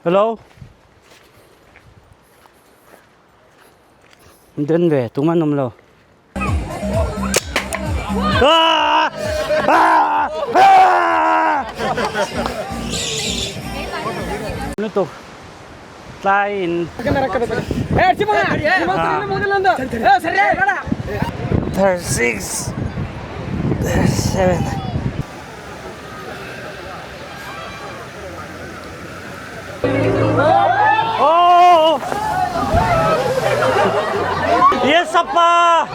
Hello. Den ve tum an awm lo. Ah! Ah! Ah! Lutuk tlai in 36 7 Oh! Yes, Appa!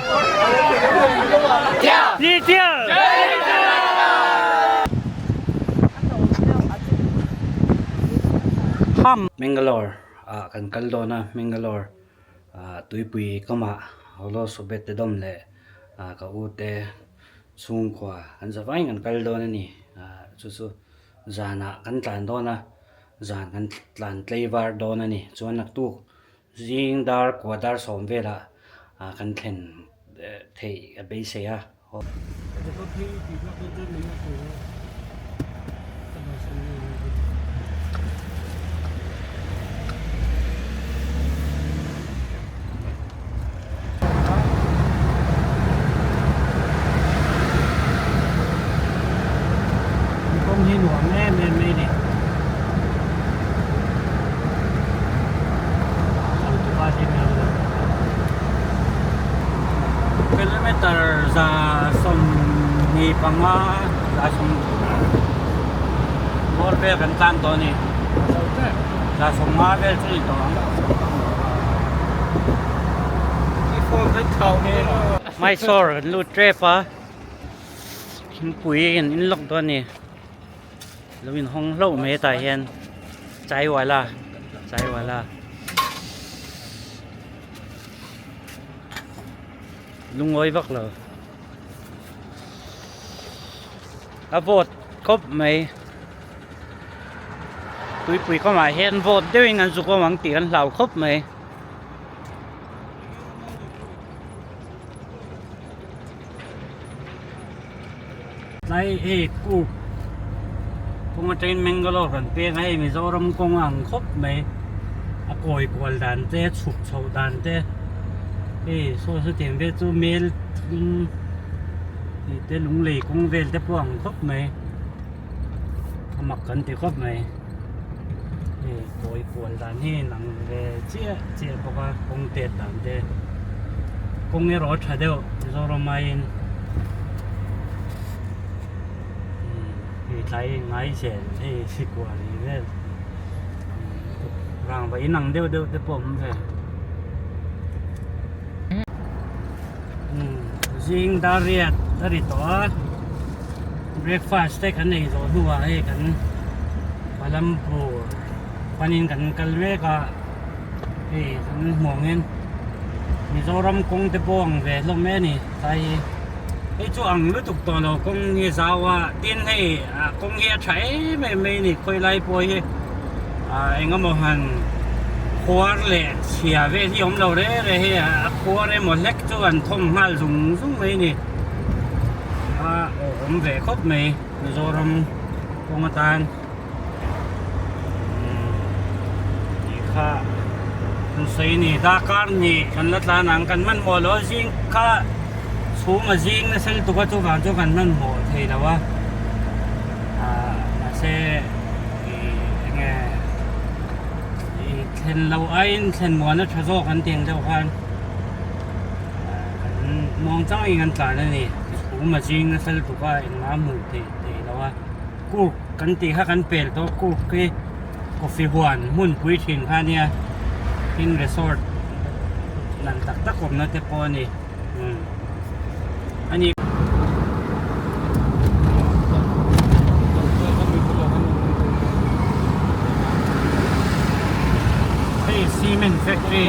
Ham Mangalore ah kan kal dawn a Mangalore ah tuipui kamah Holo Subet te dawm leh ah ka u te chhungkua an za vaiin kan kal dawn a ni ah chu chu zanah kan tlan dawn a zan kan tlan tlei var dawn a ni chuan naktuk zing dar kua dar sawm velah ah kan thlen theih a beisei a. Kawng hi nuam em em mai a ni. Kilometer 25 za sawm bawr vel kan tlan tawh a ni. 50 vel chu a ni tawh ang. Mysore kan lut tep a thingpui an in lawk dawn a ni lo in hawng hlauh mai hetah hian chai wala chai wala lungawi vak lo a vawt khawp mai tuipui kawmah hian vawt deuhin an zuk awm ang tih an hlau khawp mai. Tlai hei kuk kawng atangin Mangalore rawn peng a hei Mizoram kawng a ang khawp mai a kawi kual dan te chhuk chhoh dan te hei saw hetiang vel chu mel thum tih te lunglei kawng vel te pawh a ang khawp mai a mak kan ti khawp mai hei kawi kual dan hi a inang ve chiah chiah bawk a kawng tet dan te kawng erawh a tha deuh Mizoram aiin hei tlai ngai zel hei sikua ni vel rangva inang deuh deuh te pawh a awm ve zing dar riat a ri tawh a breakfast te kan ei zawh hnuah hei kan Palampur panin kan kal mek a hei kan hmuh angin Mizoram kawng te pawh ang ve hlawm mai a ni tlai hi hei chu ang lutuk tawh lo kawng hi zau a tin hei kawng hi a tha em em mai a ni khawi lai pawh hi ah eng emaw han khuar leh chhia vel hi awm lo reng reng hei a khuar emaw hlek chu an thawm nghal zung zung mai a ni a awm ve khawp mai Mizoram kawng atan tih kha an sawi a ni darkar hnih kan la tlan ang kan hmanhmawh loh a zing kha chhum a zing nasa lutuk a chuvang chu kan hmanhmawh thei lo a ah mahse ih eng nge ih thlen loh aiin thlen muan a tha zawk an tih ang deuh khan kan muang changin kan tlan a ni chhum a zing nasa lutuk a engmah a hmuh theih theih loh a. Cook kan tih kha kan pel tawh cook hi coffee huan hmunpui thin kha ania tin resort nalh tak tak awmna te pawh a ni umm a ni. Hei cement factory.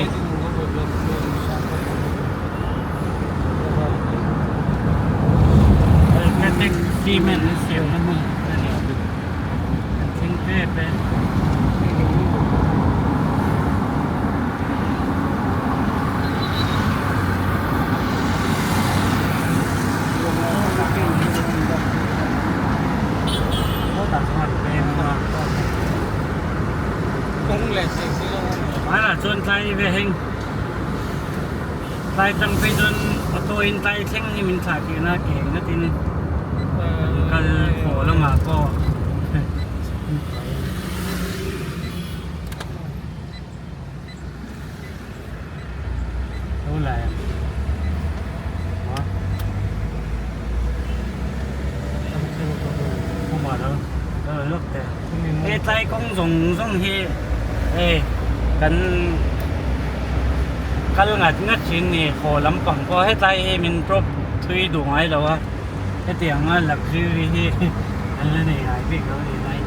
Alkatech cement an siamna hmun a ni an thleng tep e. Hmaiah chuan tlai ve heng tlai tang phei chuan auto in tlai thleng hi min thlah tihna ke ngatin kal khawh lamah pawh Lo lai ang He tlai kawng zawng zawng hi hei kan kal ngat ngat thin ni haw lampang pawh hetlai hi min drop thui duh ngai lo a hetiang a luxury hi an la nei ngai bik lo a ni lai.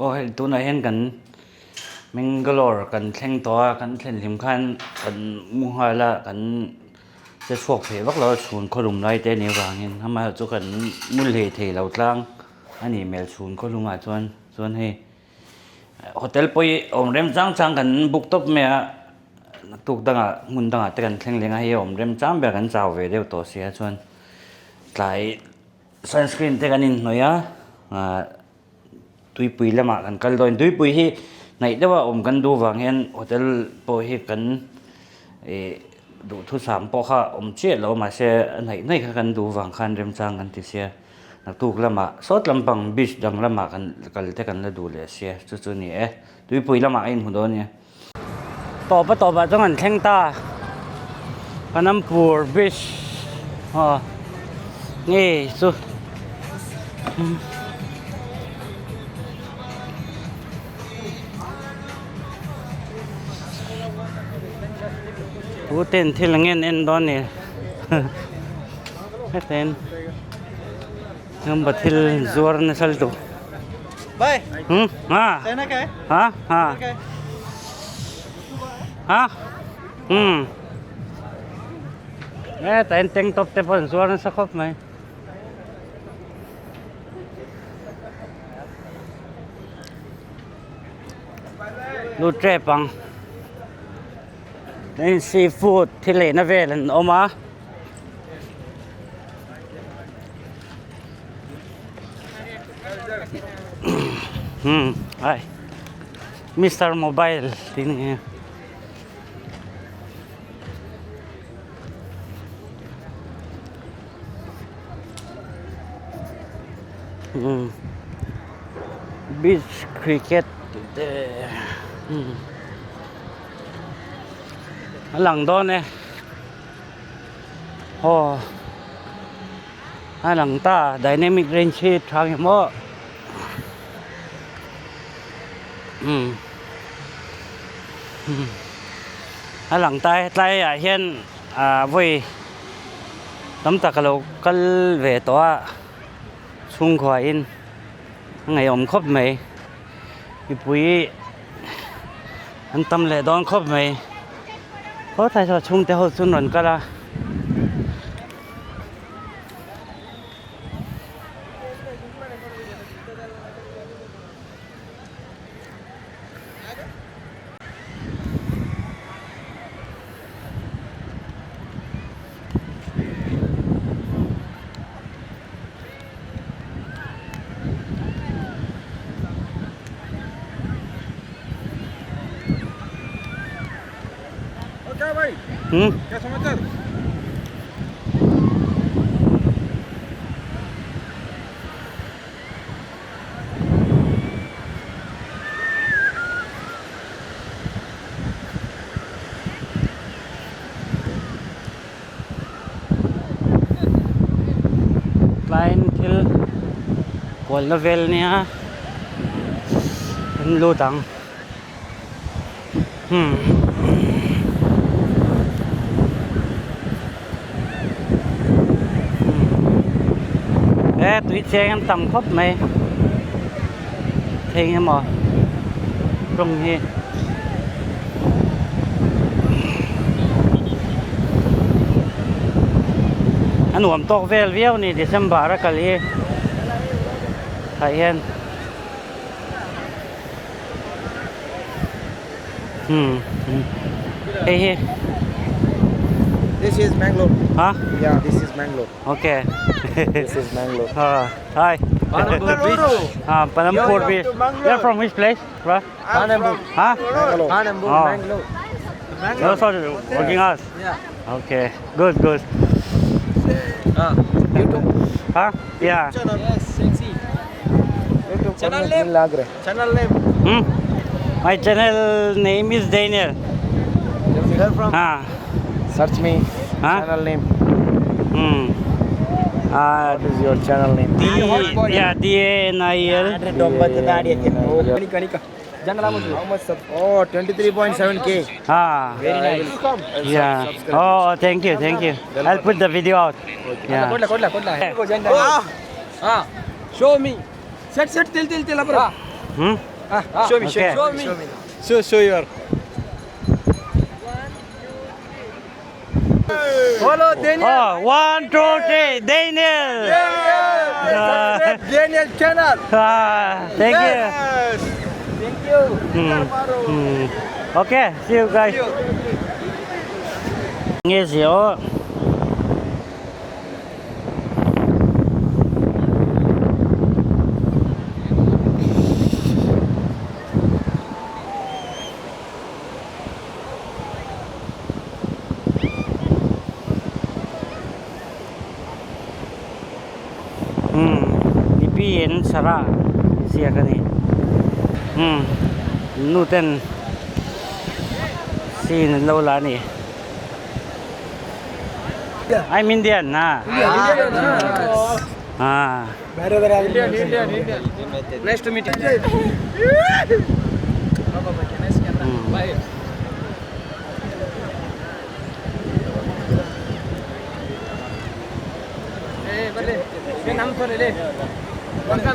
Aw hei tunah hian kan Mangalore kan thleng tawh a kan thlen hlim khan kan mu nghal a kan che chhuak thei vak lo a chhun khawlum lai te anih avangin amaherawhchu chu kan mu hlei thei lo tlang a nih hmel chhun khawlumah chuan chuan hei. Hotel pawh hi awm rem chang chang kan book tawp mai a naktuk dangah hmun dangah te kan thleng leng a hei awm rem chang ber kan chau ve deuh tawh sia chuan tlai sunscreen te kan inhnawih a ah tuipui lamah kan kal dawn tuipui hi hnaih deuha awm kan duh vang hian hotel pawh hi kan ih duhthusam pawh kha awm chiah lo mahse a hnaih hnaih kha kan duh vang khan remchang kan ti sia. Naktuk lamah sawt lampang beach dang lamah kan kal te kan la duh leh sia chu chu ni e tuipui lamah a inhmu dawn nia. Tawp a tawpah chuan kan thleng ta Panampur beach aw ngei chu. Tu ten thil ang en en dawn ni heten. Hengba thil zuar nasa lutuk ha ha ha ha umm hetah hian tank top te pawh an zuar nasa khawp mai. Lut tep ang hei seafood thil eina vel an awm a. Hmm ai mister mobile tih ni nghe hmm beach cricket tih te hmm a lang dawn e. Aw a lang ta dynamic range hi tha nge maw umm a lang ta hetlai ah hian ah vawi tam tak a lo kal ve tawh a chhungkua in a ngaihawm khawp mai mipui an tam leh dawn khawp mai khaw tlai saw chhungte ho chu an rawn kal a. Hmm? Tlaiin thil kualna vel nia an lut ang hmm e tui cheng an tam khawp mai thei emaw rawng hi. A nuam tawk vel viau a ni December a kal hi tah hian Hmm hei hi. This is Mangalore. Huh? Yeah, this is Mangalore. Okay. This is Mangalore. Hi. Panambur Beach. Ah, Panambur Beach. You're from which place, bro? Panambur. Huh? Mangalore. Panambur, Oh. Mangalore. You're also working us. Yeah. Okay. Good, good. YouTube. Huh? Yeah. Yes, sexy. YouTube channel name. lag rahe. Channel name. Hmm? My channel name is Daniel. You're from? Ah. Search me. Huh? Channel name. Hmm. What is your channel name? D yeah D A N I L. How much sub? Oh, 23.7k. Ah. Very nice. Come. Yeah. Oh, thank you, thank you. I'll put the video out. Yeah. Show me. Set set till till till abra. Hmm? Show me Okay. show me. Show show your. Follow Daniel. Oh, one, two, three, Daniel. Ah. Daniel channel. Ah, thank you. Yes. Thank you. Hmm. Okay, see you guys. Nghe diệu. Hmm, P N Sara ziak a ni hmm nu ten scene an lo la a ni I'm Indian ah ah Nice to meet you. Hmm.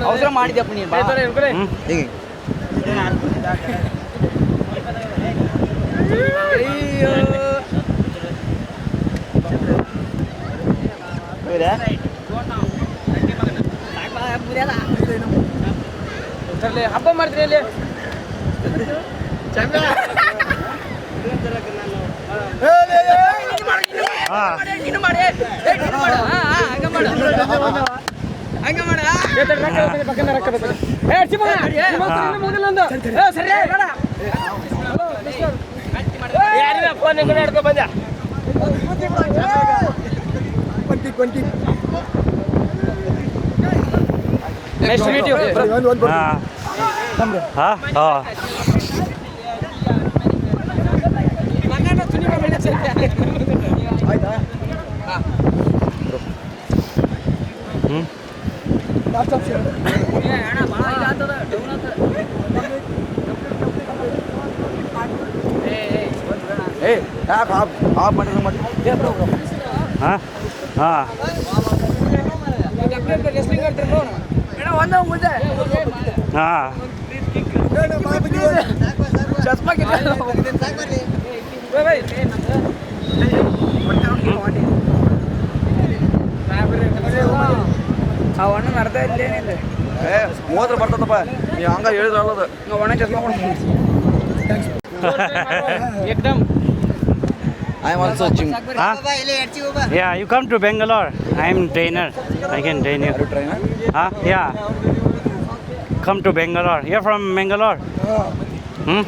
ಅವಸರ ಮಾಡಿದ್ಯಪ್ಪ ನೀನು hmm ಹಬ್ಬ ಮಾಡ್ತೀರಿ ಅಲ್ಲಿ ah Nice to meet you. ah ah oh hmm Hey, half half half ಮಾಡಿದ್ರೆ ah ah ah ಅವಣ್ಣ ಅರ್ಧ ಇಲ್ಲೇನಿಲ್ಲ ಏ ಮೂವತ್ತರ ಬರ್ತದಪ್ಪ ನೀ ಹಂಗ ಹೇಳಿದ್ರ ಅಲ್ಲದ ಒಣ ಚಸ್ಮಾ ಎಕ್ದಮ್ I am also gym Huh? Yeah, you come to Bangalore. I am trainer. I can train you. Trainer Huh? Yeah. Come to Bangalore. You're from Bangalore? Hmm?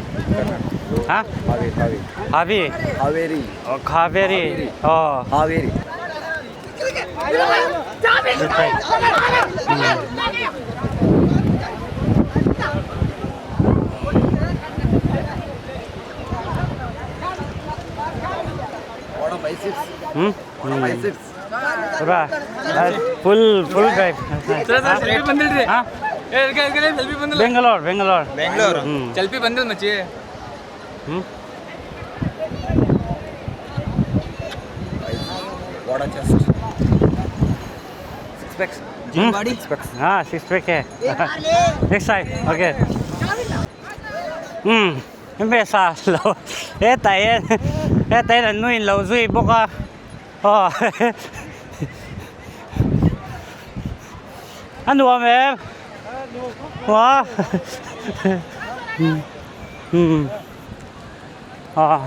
Huh? Haveri Haveri Havi? Haveri Oh, Kaveri. Oh, Haveri that's right. Biceps Hmm? Biceps Right. Full, full drive. Selfie ಬಂದಿಲ್ರಿ Huh? Selfie ಬಂದಿಲ್ಲ Bangalore, Bangalore. Bengaluru hmm. Selfie ಬಂದಿಲ್ಲ ಮಚ್ಚಿ Hmm? Vada chest six packs Hmm? Six packs Ah, six pack. eh. Next time. Okay. Hmm. Mẹ sa lo. Ê tại ê tại là nuôi lâu rồi bốc à. Ờ. Ăn đùa mẹ. Wow. Hmm. Hmm. Aw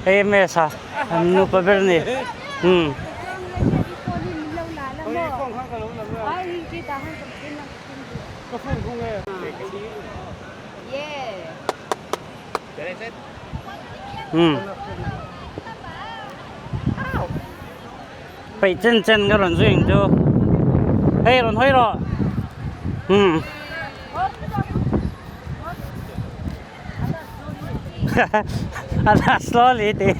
hei MS a an nupa ber a ni umm. Umm peih chen chen ka rawn zui ang chu hei rawn hawi rawh umm. A la slowly tih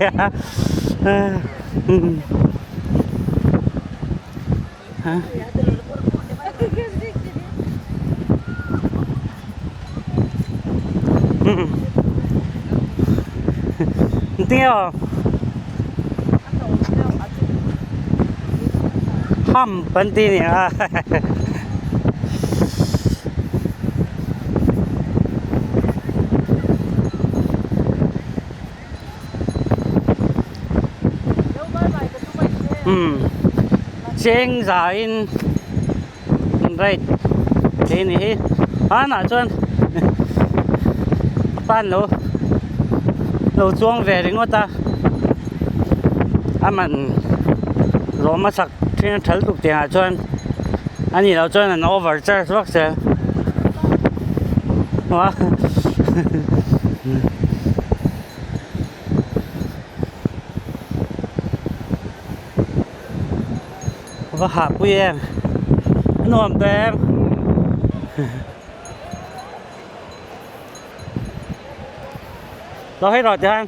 Engtin nge aw Hump an tih ni a. Umm cheng zaiin ride thei a ni hi hmanah chuan a pan lo lo chuang ve ringawt a a man rawm a chak thin a thal tuk tiangah chuan a nih loh chuan an over charge vak zel Va hah pui em a nuam ta em lo hei rawh tiang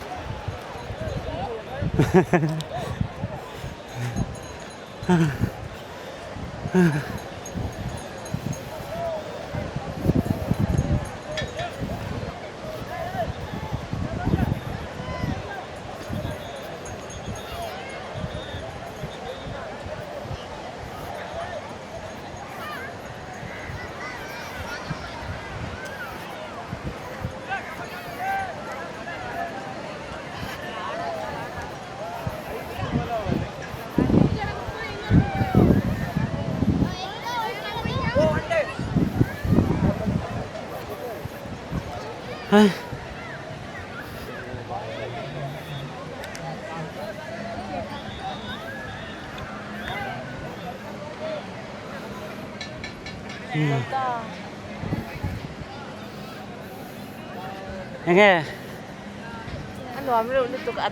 Enge?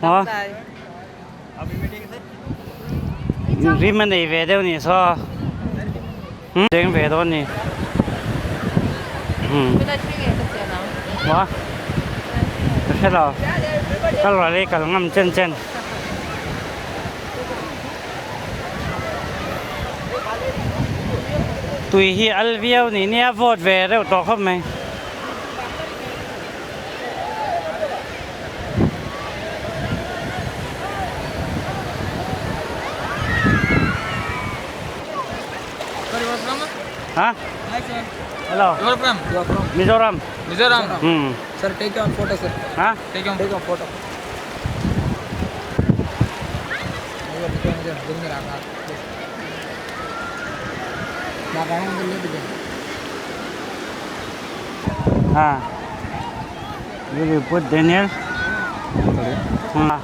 Maw? Rim a nei ve deuh nih saw. Cheng ve dawn ni. Maw? Ka hre lo. Kal rawh le kal ngam chen chen. Tui hi al viau ni nia vawt ve reuh tawh khawp mai. Ha? Hello. You are from? Mizoram. Mizoram. Hmm. Sir, take on photo, sir. Ha? Take on. Take on photo. Ha. Will you put Daniel? Ha.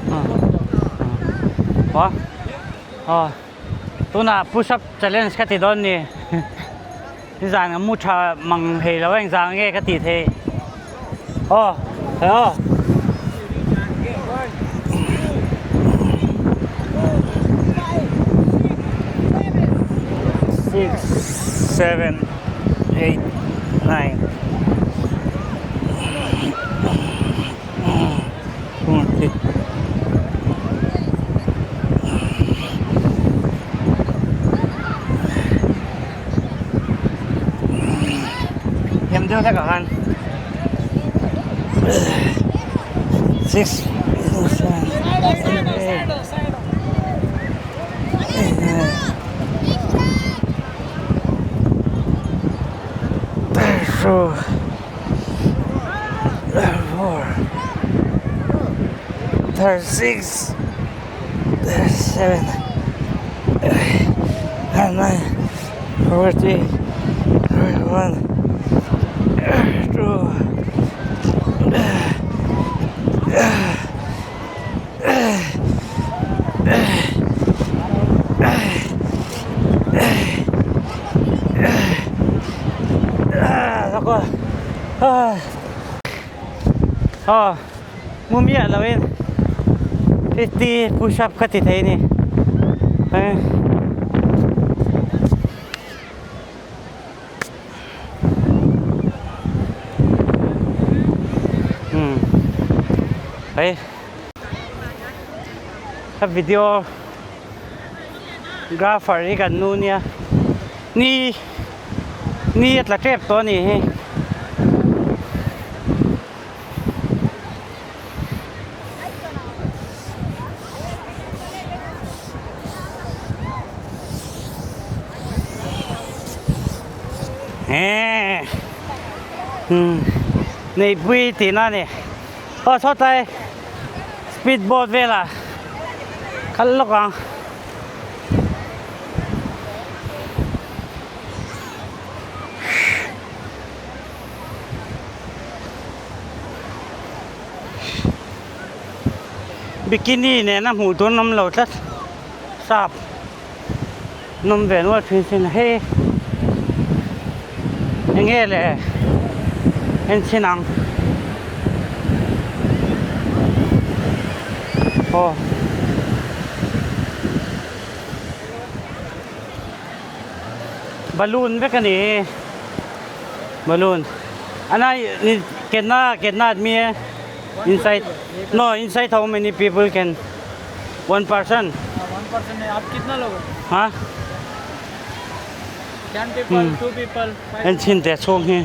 Ha. Ha. Ha. Tuna push up challenge ka ti dawn ni. Nizan ka mu tha mang thei lo eng zang nge ka ti thei. Aw. Aw. Six, seven, eight, nine. Em deuh hlek ah khan six seven eight four four 36 37 nine 40 41 2 Aw mu miah lo in 50 push up kha ti thei a ni. Hei ka video grapher hi kan nu nia ni ni a tla tep tawh a nih hi. Eee umm Neihpui tihna a ni aw sawtlai speed boat velah kal lawk ang. Bikini nena hmuh tur an awm lo tlat sap an awm ve nual thin sin hei eng nge le en chhin ang aw. Balloon vek a ni hi balloon a na ketna ketna admi e inside no inside how many people can one person one person hai aap kitna log ho ha ten people two people en chhin teh chhung hi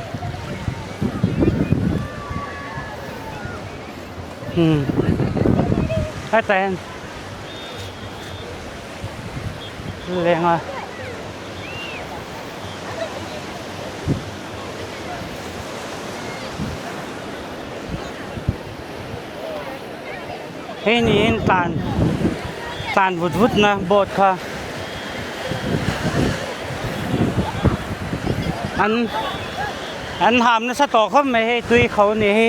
hmm hetah hian leng a. Hei niin tlan tlan vut vut na boat kha an an ham nasa tawh khawp mai hei tui kho ni hi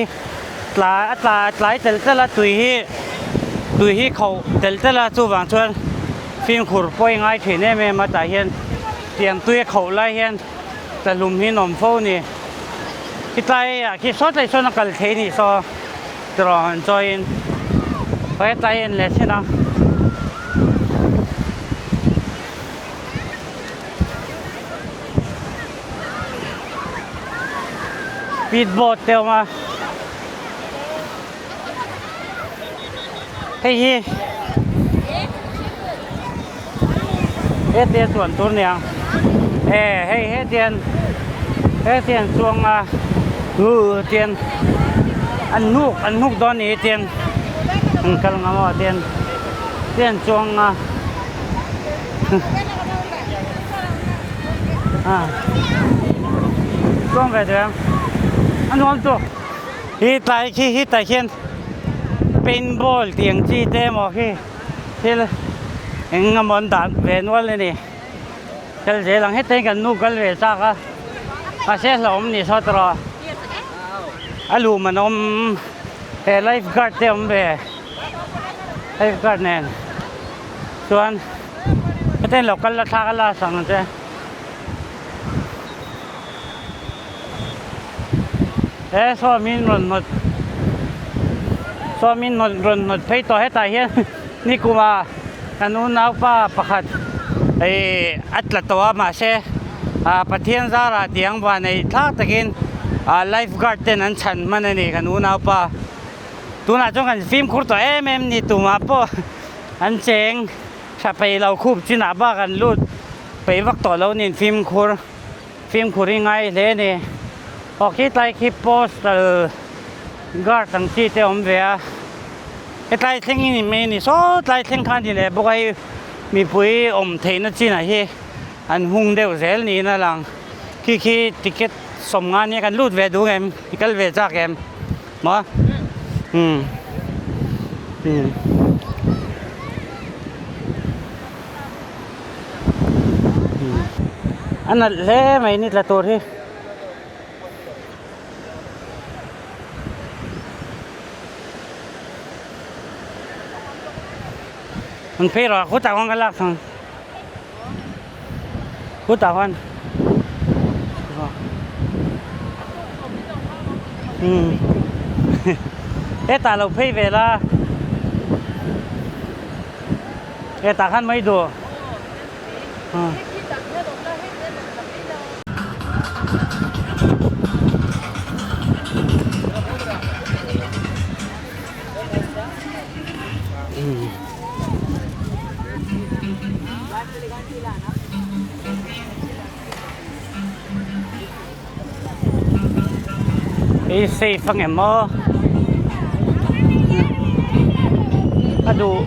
tla a tla a tlai tel tel a tui hi tui hi kho tel tel a chuvang chuan fimkhur pawh i ngai thin em em a tah hian tiang tui a kho lai hian tlahlum hi an awm fo a ni hetlai ah khi saw tlai sawn a kal thei a nih saw tiraw han chawiin hetlai a en leh thin a. Speed boat te a awm a hei hi hetia chuan tur a ni ang e hei hetian hetiang chuang a huh tian an hnuk an hnuk dawn a ni tian an kal ngam aw tian tian chuang a. Chuang ve duh em a nuam chu hi tlai khi hi tlai khian paintball tih ang chi te emaw khi thil eng emaw an dah ve nual a ni kal zel ang heta hi kan nu kal ve chak a mahse hlauhawm ni sawt erawh a lum an awm he life guard te awm ve life guard nen. Chuan heta in lo kal la thla ka la sang ang che. He saw min rawn hnawt saw min hnawt rawn hnawt phei tawh hetah hian nikuma kan unaupa pakhat ih a tla tawh a mahse ah Pathian zarah tiang vanei thlak takin ah life guard ten an chhan hman a ni kan unaupa. Tunah chuan kan fimkhur tawh em em ni tumah pawh an cheng tha peih lo khup chinah bak an lut peih vak tawh lo niin fimkhur fimkhur hi ngai hle a ni. Aw khitlai khi postal guard ang chi te awm ve a hetlai thleng hi ni mai a ni saw tlai thleng khan ni leh bawk a hei mipui awm theihna chinah hi an hung deuh zel niin a lang khi khi ticket sawmnga nia kan lut ve duh em i kal ve chak em. Maw? Umm. Umm. A nalh hle mai ni tla tur hi. An phei rawh khutah khuan ka lak thung khutah khuan umm hetah lo phei ve la hetah khan mai duh Hei safe ang em aw a duh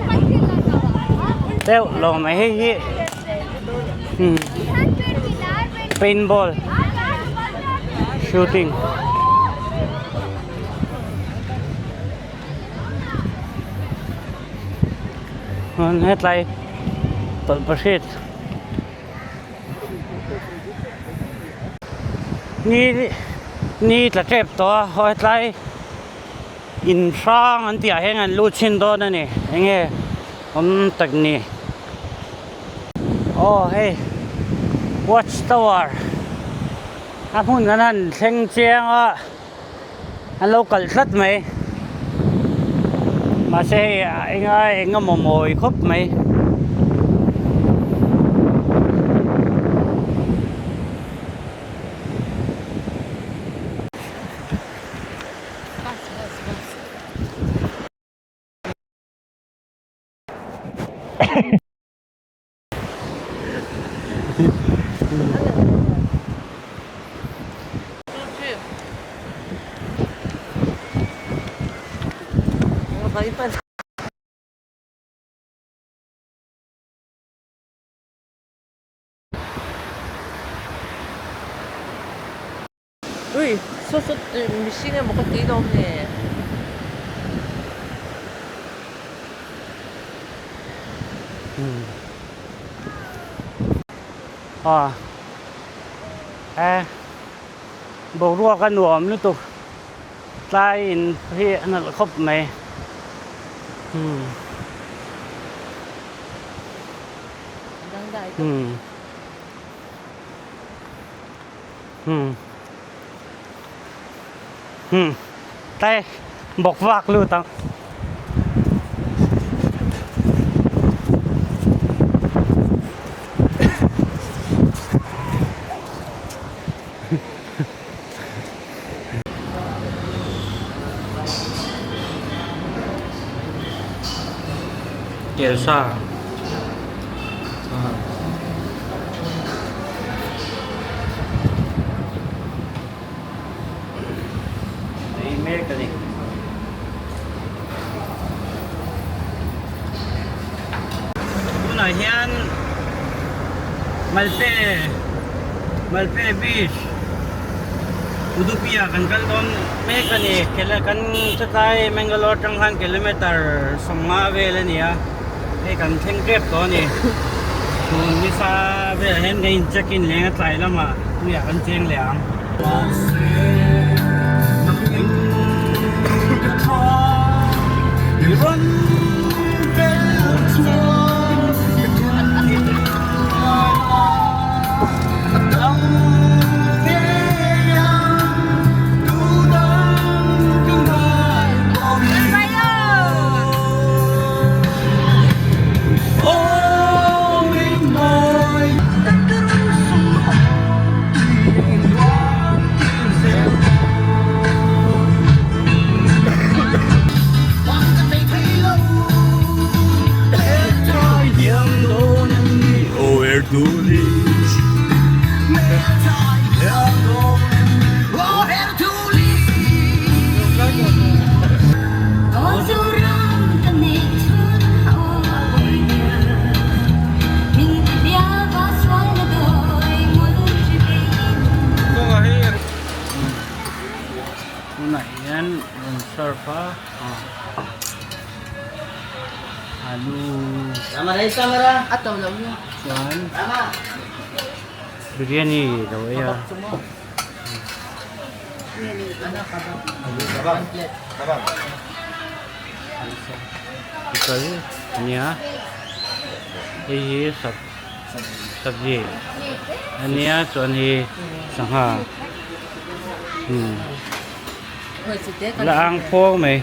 deuh lo mai hei hi paintball shooting. Hetlai tawlhpahrit ni ni tla tep tawh a haw hetlai in hrang an tih ah hian an lut chhin dawn a ni eng nge awm tak ni aw hei watch tower a hmun kan han thleng chiang a. An lo kalh tlat mai mahse hei enga eng emaw mawi khawp mai. Ui, saw saw mihring emaw ka ti lawm le. A e boruak a nuam lutuk tlai in hi a nalh khawp mai umm umm. Hmm. Hmm. Tay bawk vak lut ang. Kelsa. Ei mek a ni. Tunah hian Malpe Malpe Beach Udupi ah kan kal dawn mek a ni. Kan chawtlai Mangalore atang khan kilometer 50 vel a ni a. Hei kan thleng tep tawh a ni. Tun nisa velah hian kan in check in leng a tlai lamah tuiah kan cheng leh ang. Tunah hian rawn serve a alu chuan biryani lo ei a. Pickle ania. Hei hi sab sabji a nia chuan hi sangha umm la ang phuau mai.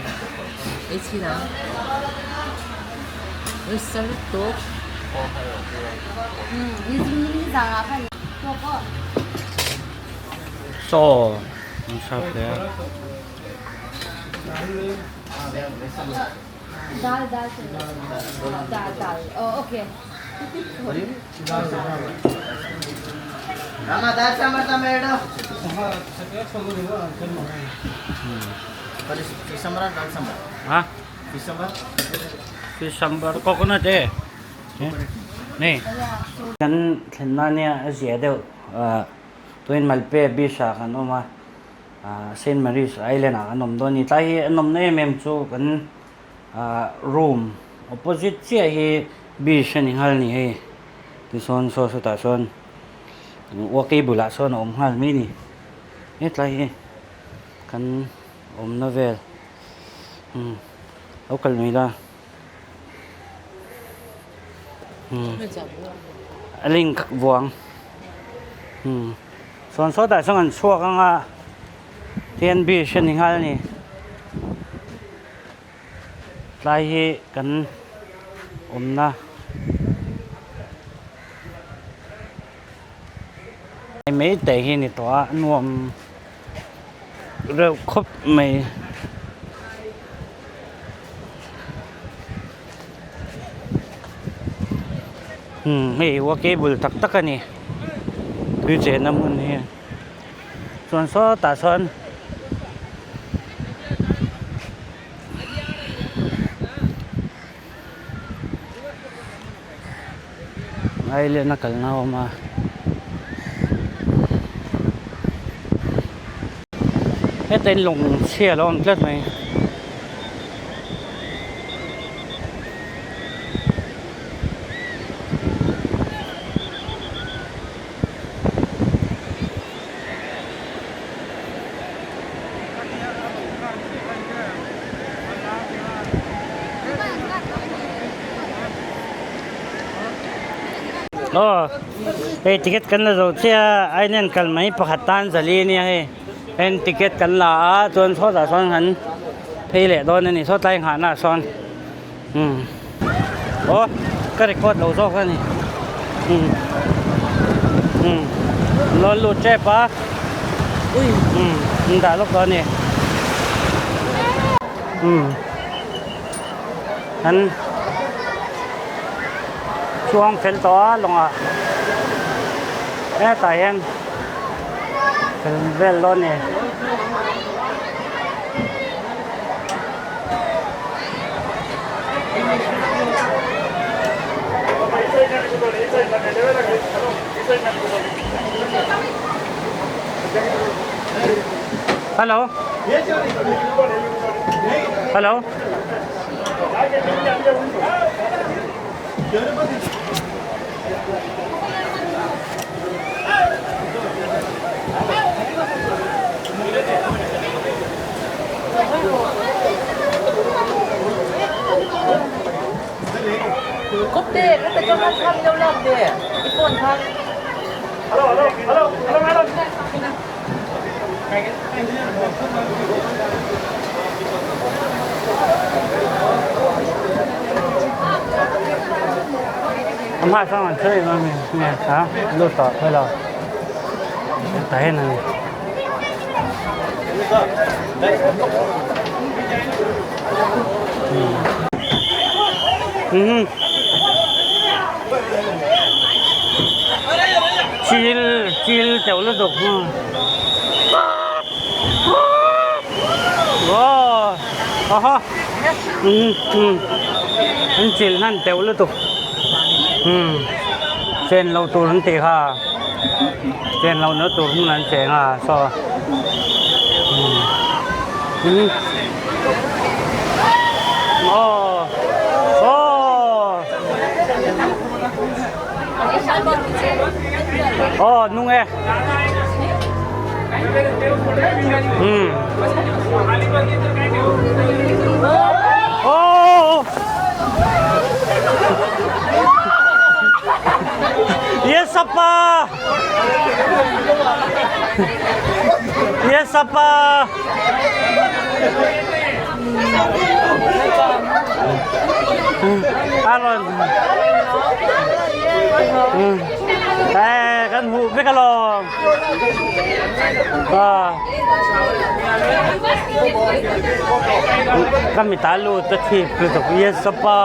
Chaw an sap hle a. Ha fish sambar coconut e nei kan thlenna nia a zia deuh tuin Malpe beach ah kan awm a. Saint Mary's Island ah an awm dawn a ni. Tlai hi an awmna em em chu kan room opposite chiah hi beach a ni nghal a ni hei. Tichuan saw sawtah sawn walk-in bulah sawn a awm nghal mai a ni. Hetlai hi kan awmna vel lo kal mai la. A link vuang chuan sawtah sawn an chhuak ang a tian beach a ni nghal a ni tlai hi kan awmna mai te hi a ni tawh a nuam reuh khawp mai. Umm hei walkable tak tak a ni tui chenna hmun hi chuan sawtah sawn island a kalna a awm a heta in lawng chhia a lo awm tlat mai. Aw hei ticket kan la zo chiah a island kal mai pakhat tan zali ania hei heng ticket kan la a chuan sawtah sawn han phei leh dawn a ni saw tlai nghahna ah sawn umm aw ka record lo zawk a ni umm umm lawn lut tep a umm an dah lawk dawn a ni umm an chuang fel tawh a lawngah hetah hian fel vel dawn a ni. Hello hello Hma sawn an thil em em nge kha lut tawh phei lo tah hian a ni. Chil chil teuh lutuk an chil hnan teuh lutuk chen loh tur an tih kha chen loh na tur hmun an cheng a saw aw aw aw nung e um aw. sapa! A rawn eh kan hmuh vek alawm. Ka mi ta lut ka thip lutuk yes sapa.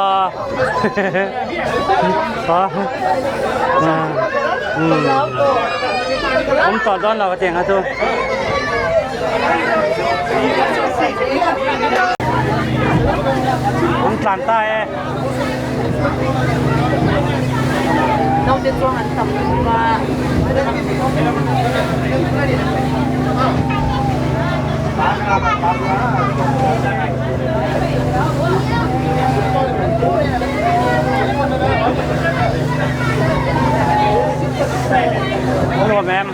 Awm tawh dawn lo ka ti ang a chu. An tlan ta e. Naute chuang an tam lutuk a. Nuam em?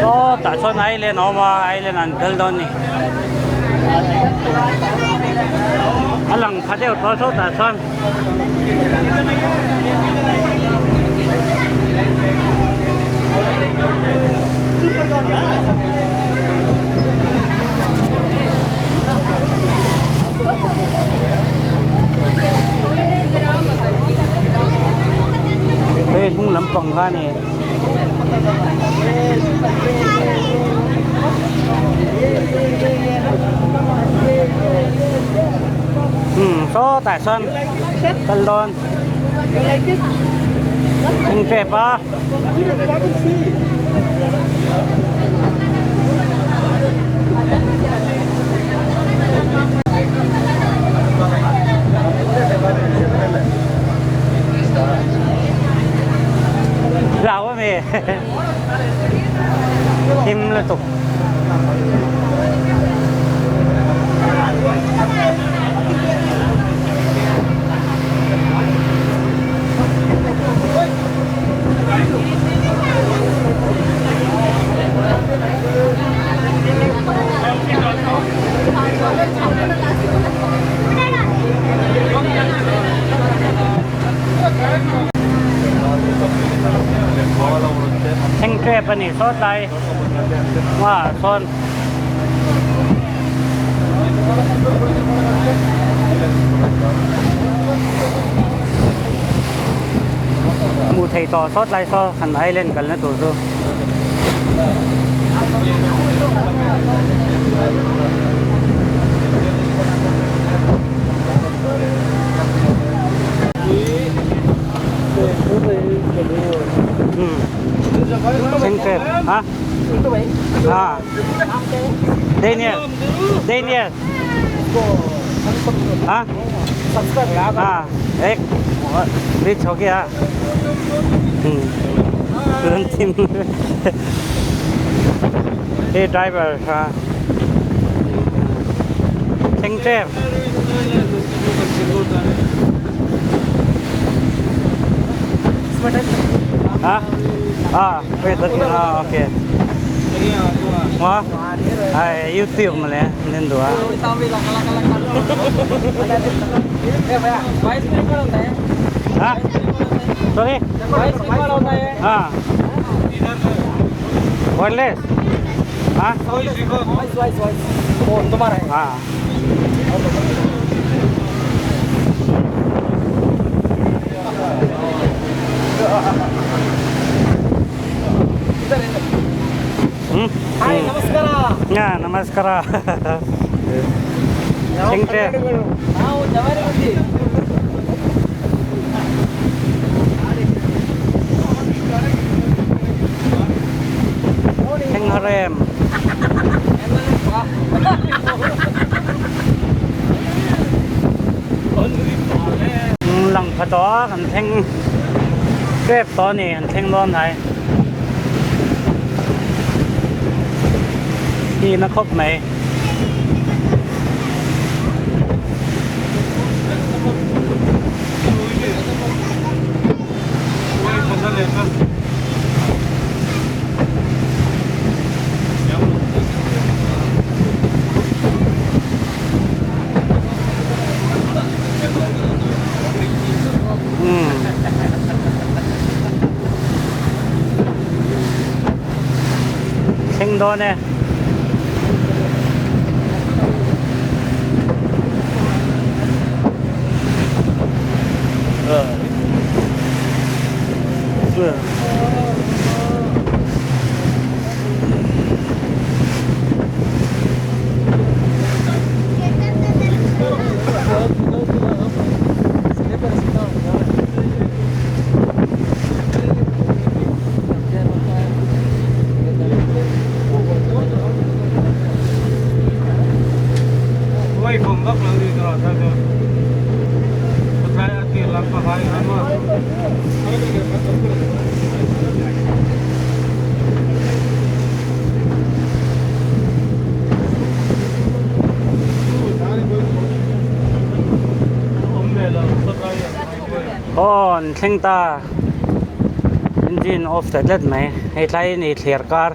Saw tah chuan island a awm a, island an kal dawn a ni. A lang pha deuh tawh saw tah chuan. Hei hnung lampang kha a ni. Sawtah sawn kal dawn thingtep a. Rau a mi him lutuk. Thleng tep a ni sawt lai hmaah sawn Hmuh theih tawh sawt lai saw han island kalna tur chu. Daniel Daniel हाँ हाँ एक reach हो गया तुरंत हे driver हाँ thank हाँ हाँ wait हाँ okay Ai YouTube mà lẽ nên đùa. हाँ sorry हाँ wireless हाँ हाँ ನಮಸ್ಕಾರ ಹಾ ನಮಸ್ಕಾರ ಹೆಂಗ್ರೆ ನಾವು ಜವಾರಿ ಮಂದಿ ಹೆಂಗ್ ಹರೇಮ್ Lang pha tawh a kan thleng tep tawh a ni kan thleng dawn hnai hi na khawp mai. Thleng dawn e. Aw an thleng ta engine off ta tlat mai hei tlai a ni thliar kar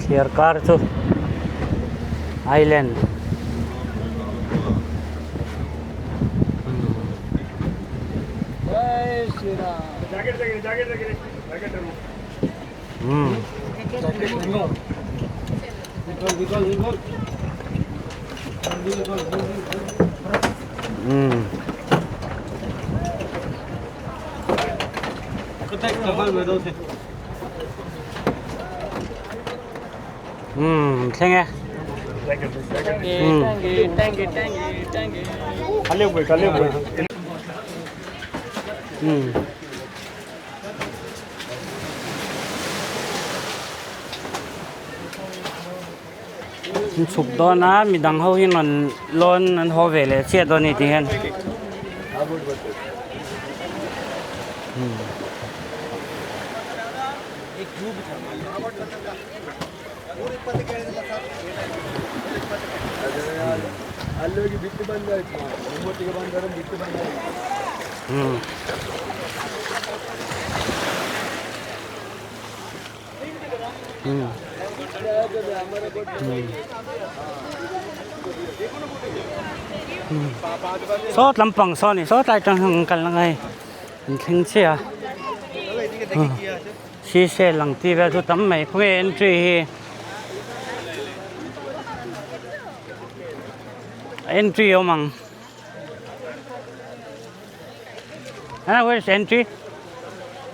thliar kar chu island. Umm thleng e. Umm. An chhuk dawn a midang ho hi rawn lawn an haw ve leh chiah dawn a ni tih hian. Saw tlampang saw a ni saw tlai tang hian an kal ang a hei an thleng chiah a sisel ang tih vel chu tam mai khawnge entry hi entry a awm ang where is entry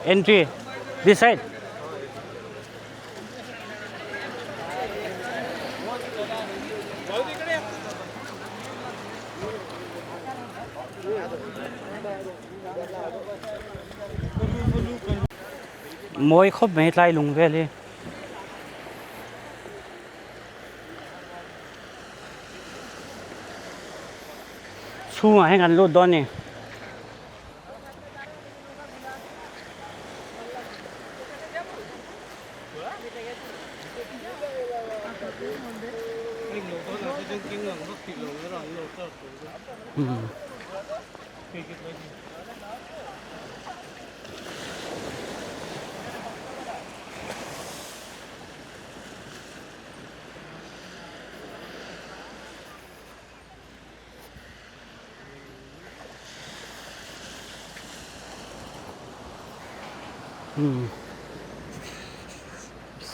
entry this side. Mawi khawp mai tlai lung vel hi. Chhungah hian kan lut dawn a ni.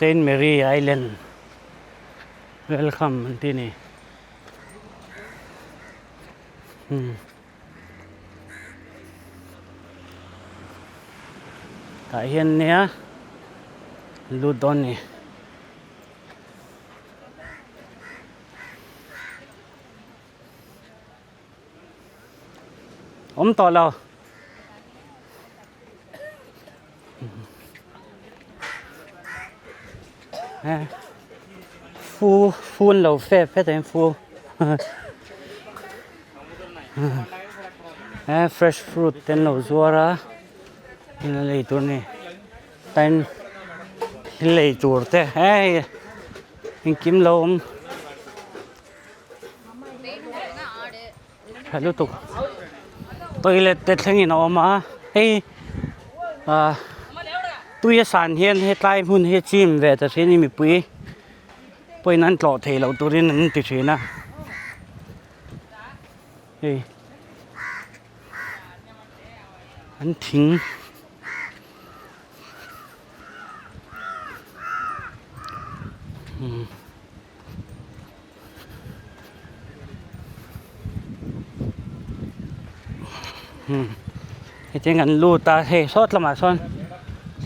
Saint Mary Island welcome an tih a ni. Tah hian nia lut dawn a ni. Awm tawh lo. Fu fu an lo fep heta hian fu he fresh fruit te an lo zuar a thil a lei tur a ni tain thil lei tur te hei engkim lo awm. Tha lutuk toilet te thlengin a awm a hei ah tui a san hian hetlai hmun hi chim ve ta thin a mipui pawhin an tlawh theih loh turin an ti thin a hei an thing. Umm. Umm hetiang kan lut a hei sawt lamah sawn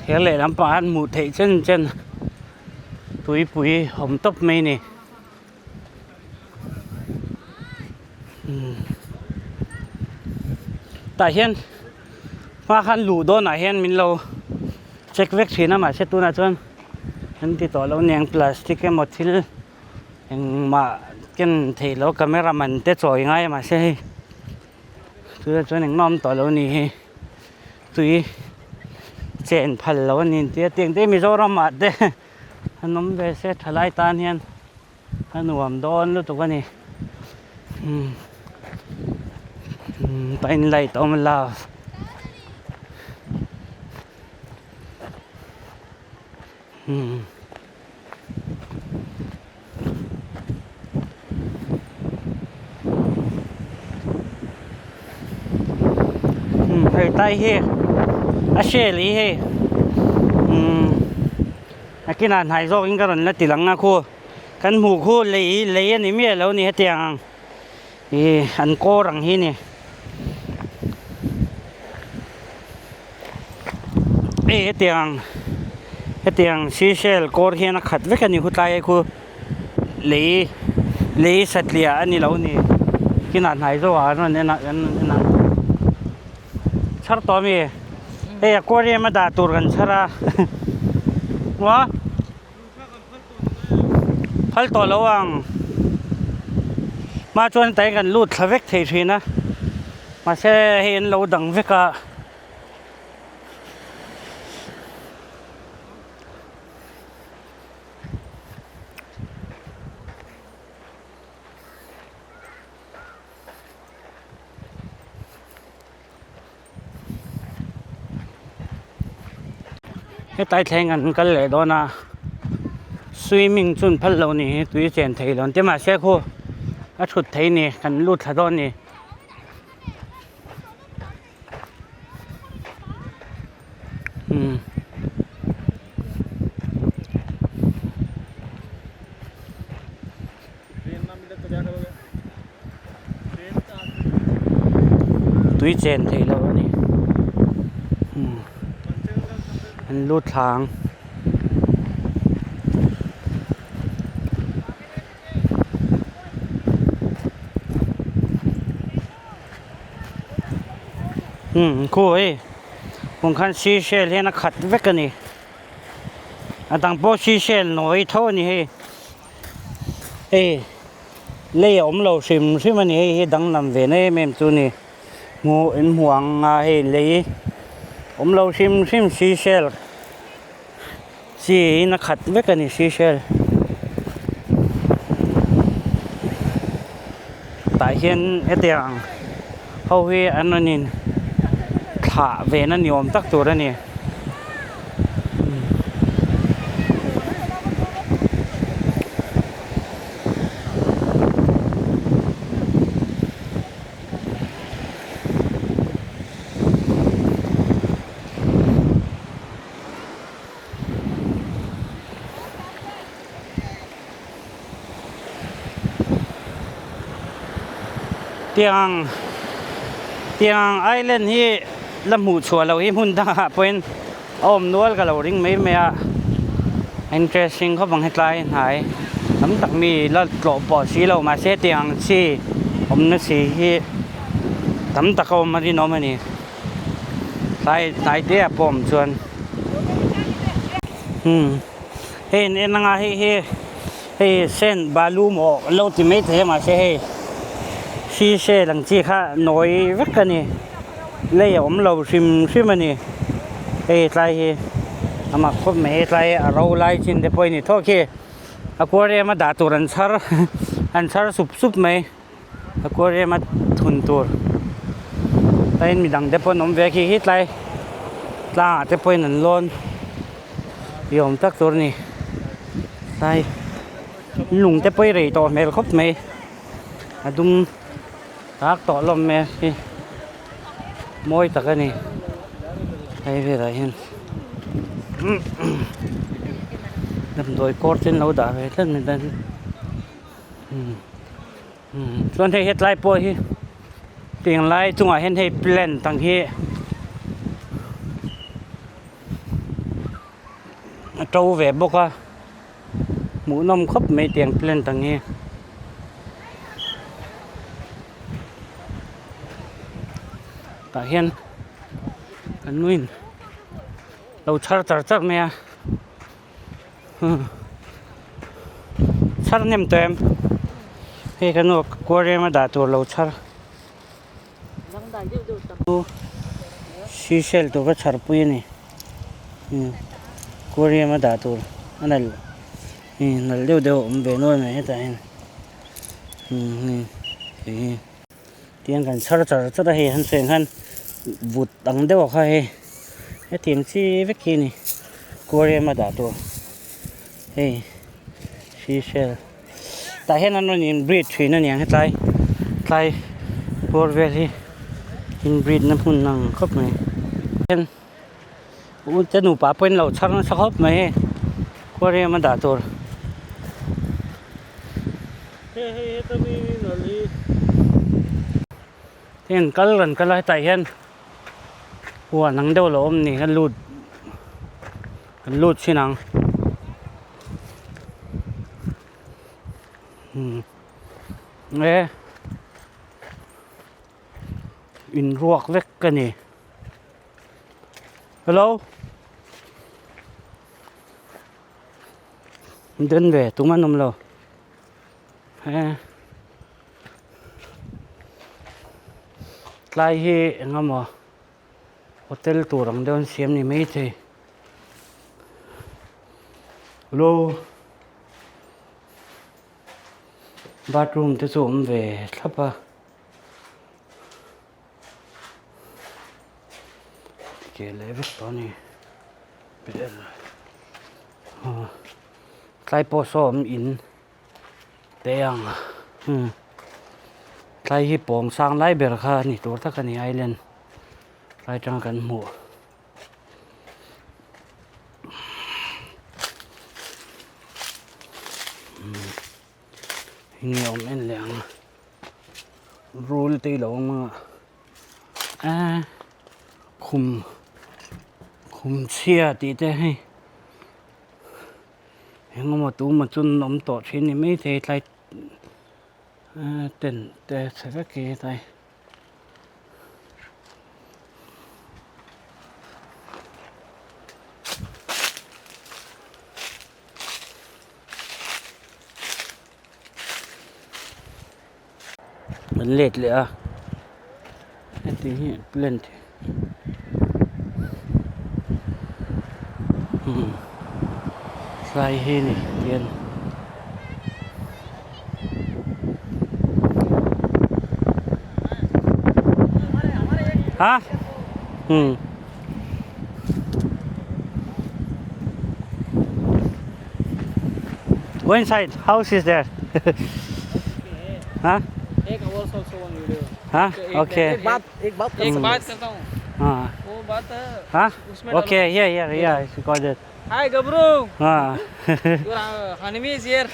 thir leh lampang ah hmuh theih chen chen tuipui awm tawp mai a ni. Umm tah hian hma khan luh dawnah hian min lo check vek thin a mahse tunah chuan an ti tawh lo aniang plastic emaw thil engmah ken theih loh camera man te chawi ngai a mahse hei tunah chuan engmah a awm tawh lo a ni hi tui chen phal loh a ni ang tia tiang te hi Mizoram ah te an awm ve se thalai tan hian a nuam dawn lutuk a ni umm pine light a awm love. Umm. Hei tai hi a shell hi hei umm nakinah hnai zawkin ka rawn la ti lang a khu kan hmuh khu lei lei a ni miah lo a ni hetiang ang ih an kawr ang hi a ni. Hei hetiang hetiang seashell kawr hian a khat vek a ni khutlai khu lei lei satliah a ni lo ni kinah hnai zawkah an rawn en a an rawn en a chhar tawh ami hei aquarium a dah tur kan chhar a maw phal tawh lo ang hma chuan hetah hian kan lut thla vek thei thin a mahse hei an lo dang vek a. Hetlai thleng an kal leh dawn a swimming chu an phal lo ni hi tui chen thei lo an ti mahse khu a thut thei a ni kan lut thla dawn a ni. Umm. Tui chen theih loh a ni umm an lut thla ang. Umm khaw hei hmun khan seashell hian a khat vek a ni a dang pawh seashell nawi tho a ni hei hei lei a awm lo hrim hrim a ni hei hi danglam ve na em em chu a ni hmuh in hmuh ang a hei lei awm lo hrim hrim seashell chi in a khat vek a ni seashell tah hian hetiang ho hi an rawn in thlah ve na ni awm tak tur a ni. Tiang tiang island hi la hmuh chhuah loh hi hmun dangah pawhin a awm nual ka lo ring mai mai a interesting khawp ang hetlai hnai tam tak mi la tlawh pawh si lo mahse tiang chi awmna si hi tam tak a awm a rinawm a ni. Tlai hnai te ah pawh awm chuan umm hei an en anga hei hi hei sen balu maw an lo ti maithei a mahse hei seashell ang chi kha nawi vek a ni lei a awm lo hrim hrim a ni hei tlai hi a mak khawp mai tlai a ro lai chin te pawh a ni thawk khi aquarium a dah tur an chhar an chhar sup sup mai. Aquarium a thun tur tain midang te pawh an awm ve a khi hi tlai tlangah te pawhin an lawn ni awm tak tur a ni tlai lung te pawh hi rei tawh hmel khawp mai a dum tak tawh hlawm mai a hi mawi tak a ni hei velah hian. Damdawi kawr te an lo dah ve tlat mai chuan chuan hei hetlai pawh hi tiang lai chungah hian hei plant ang hi a to ve bawk a hmuhnawm khawp mai tiang plant ang hi. Tah hian kan nuin lo chhar char char mai a chhar hnem tawh em hei kan nu aquarium a dah tur lo chhar seashell tur ka chhar pui a ni aquarium a dah tur a nalh nalh deuh deuh a awm ve nual mai hetah hian hei. Tiang kan chhar char char a hei han sawi ang khan vut ang deuh kha hei hetiang chi vek hi a ni aquarium a dah tur hei seashell tah hian an rawn in breed thin a niang hetlai tlai bawr vel hi in breed na hmun ang khawp mai hian ute nupa pawhin lo chhar nasa khawp mai hei aquarium a dah tur. Heng kal kan kal a hetah hian huan ang deuh a lo awm ni kan lut kan lut chhin ang umm e inruak vek a ni hello. Den ve tum an awm lo he tlai hi eng emaw hotel tur ang deuh an siam ni maithei hello bathroom te chu a awm ve thlap a ke leh vek tawh a ni. Tlai pawh saw awm in te ang tlai hi pawng sang lai ber kha a ni tur tak a ni island tlai atanga kan hmuh. Enge awm en leh ang rul te hi lo awm a. A khum khum chhia tih te hei eng emaw tu emaw chu an awm tawh thin ni maithei tlai tent te chhe vek hi tlai. An let leh a heti hi plant umm tlai hi a ni tian ha umm. Go inside. House is there. huh? एक hours also one video. Huh? Okay. एक बात एक बात एक बात करता हूँ हाँ. वो बात Huh? उसमें Okay. Yeah, yeah, yeah. It's recorded. Hi Gabru हाँ. Your honey is here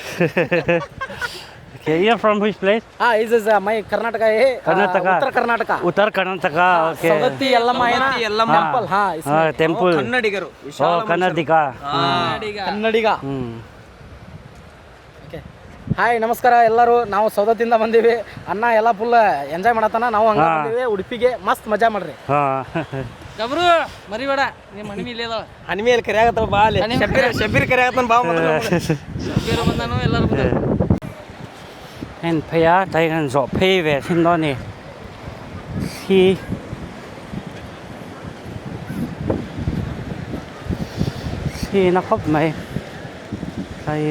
okay. You're from which place? ಹಾ is is my Karnataka ಏ Karnataka. Uttara Karnataka Uttar Karnataka. Okay. Savadatti Yellamma Yellamma. Temple ಹಾ Ah, temple. ಕನ್ನಡಿಗರು Oh, Karnataka. Kannadiga Hmm. Hi ನಮಸ್ಕಾರ ಎಲ್ಲರೂ ನಾವು ಸೌದತ್ತಿಂದ ಬಂದೀವಿ ಅಣ್ಣ ಎಲ್ಲ ಫುಲ್ ಎಂಜಾಯ್ ಮಾಡತ್ತಾನ ನಾವು ಹಂಗ ಹಾ. ಬಂದೀವಿ ಉಡುಪಿಗೆ ಮಸ್ತ್ ಮಜಾ ಮಾಡ್ರಿ Ah. ಗಬ್ರು ಮರಿಬೇಡ ನಿಮ್ಮ ಹಣಿಮಿ ಇಲ್ಲೇ ಅದಾಳ ಹನಿಮೇಲೆ ಕರೆ ಆಗತ್ತಲ್ಲ ಬಾ ಅಲ್ಲಿ ಶಬ್ಬೀರ್ ಶಬ್ಬೀರ್ ಕರೆ ಆಗತ್ತಾನ ಬಾ ಮೊದಲು ಬೇರೆ ಬಂದಾನು ಎಲ್ಲರೂ ಬಂದಾನು Heng phei a tlai kan zawh phei ve thin dawn a ni thli thli na khawp mai tlai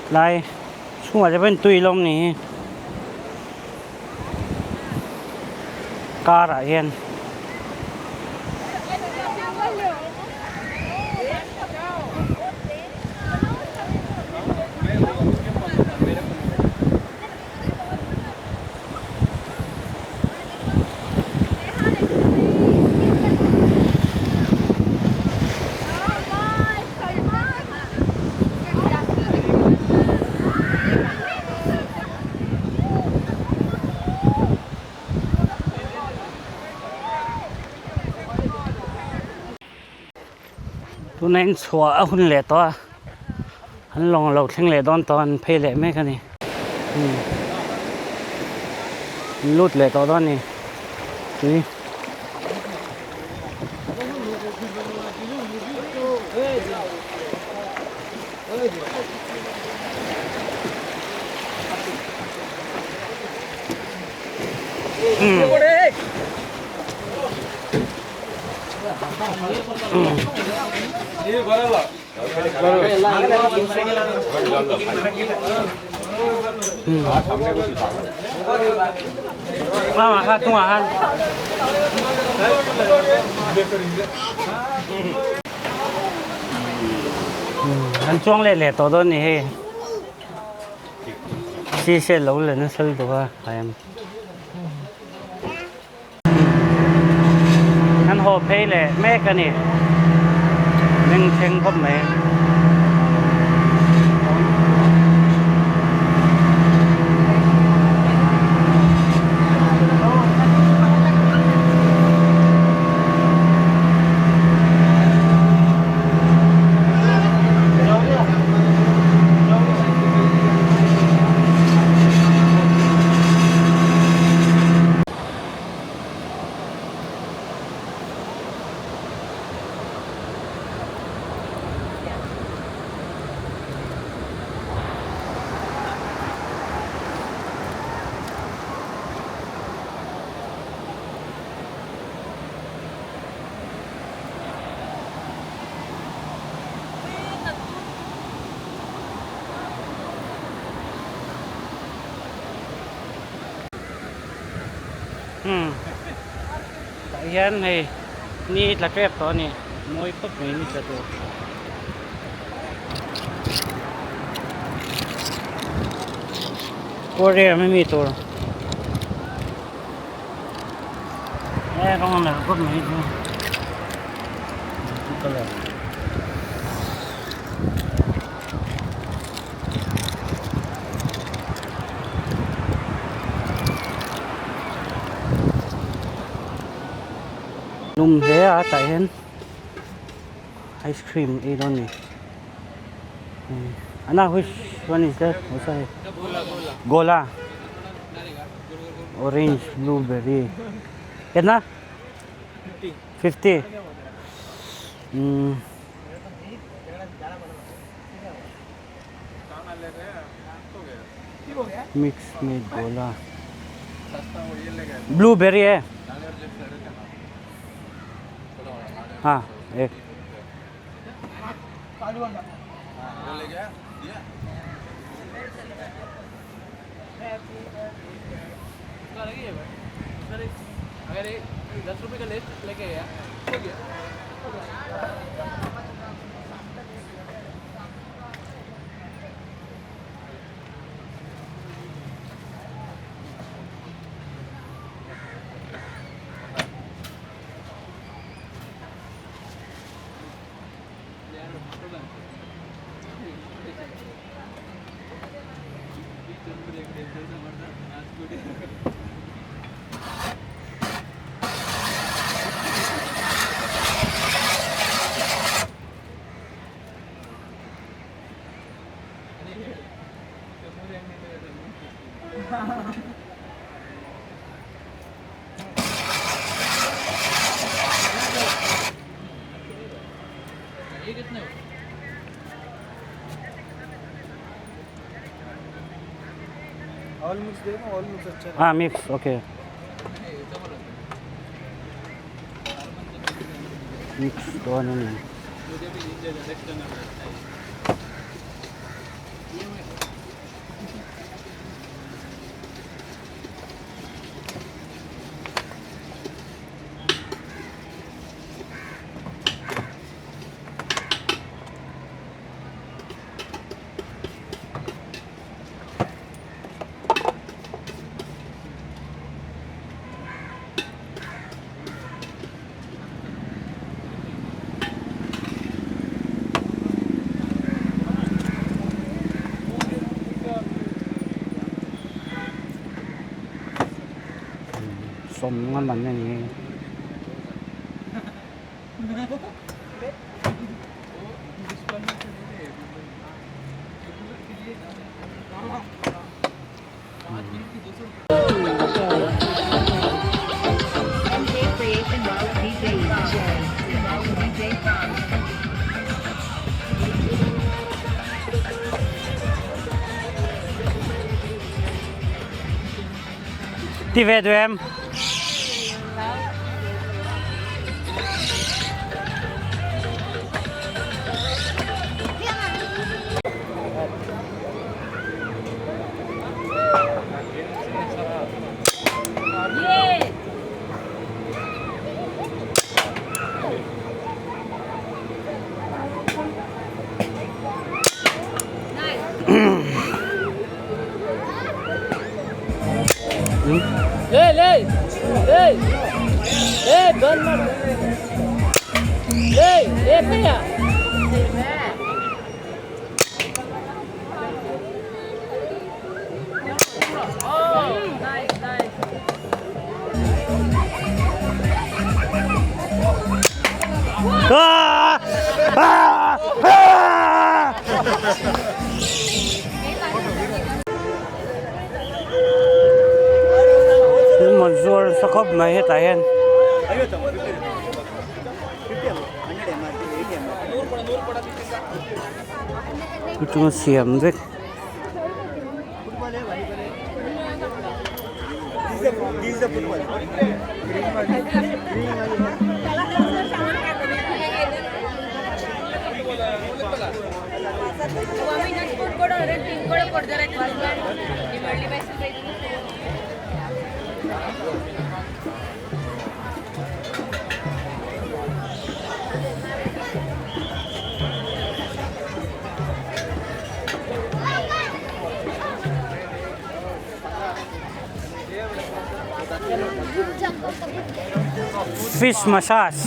tlai chhungah te pawhin tui la awm ni hi car ah hian. Tuna in chhuah a hun leh tawh a, an lawng lo thleng leh dawn tawh a, an phei leh mek a ni. Umm an lut leh tawh dawn a ni tui. Lamah kha chungah khan. An chuang leh leh tawh dawn ni hei. Si se lo la nasa lutuk a em. An haw phei leh mek a ni. Meng thleng khawp mai. Umm tah hian hei ni tla tep tawh a ni mawi khawp mai ni tla tur. Aquarium a mi tur e rawng a nalh khawp mai chu colour. Lum hle a tah hian ice cream ei dawn a ni ana which one is that gola orange blueberry ketna 50 umm. Mix made gola blueberry hai ha ek ha mix okay mix dawn a ni. Sawm nga man a ni. Ti ve duh em? Thil zuar nasa khawp mai hetah hian. Chunga siam vek. Fish massage.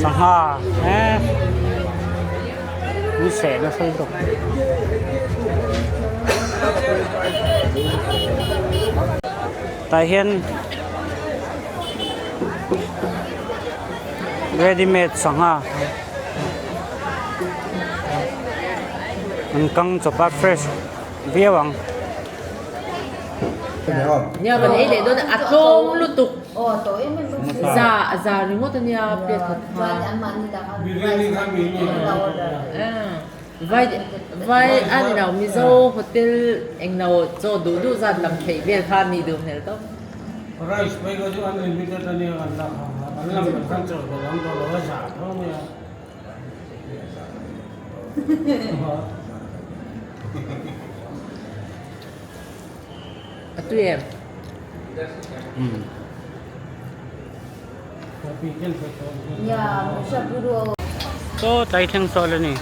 Sangha eh ni seh nasa lutuk. Tah hian ready made sangha an kang chawp a fresh viau ang. Nia kan ei leh dawn a tlawm lutuk za za ringawt ania plate khat kha vai vai a ni lo mizo hotel englo chaw duh duh zat lam theih vel kha a nih duh hmel tawp. Rice phei kha chu unlimited ania kan lak ang a, kan lam ber khan chaw dawh ang dawh lo a zah tho mai a. A tui em? Chaw tlai thleng sawl a ni.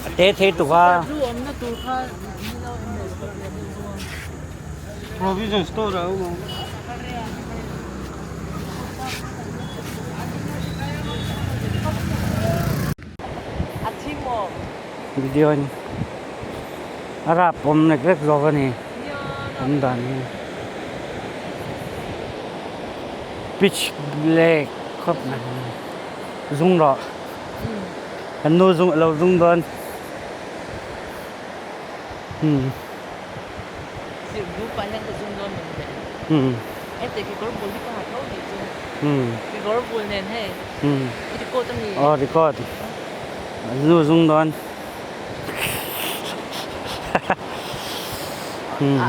A te thei tuk a. Provision store a awm ang. Video a ni. A rap awm lek lek zawk a ni. Awm dan hi. Pitch black khawp mai. Zung rawh. Kan nu zung a lo zung dawn. Hmm. Hmm. Hmm. Hmm. Aw record. Nu zung dawn. Hmm.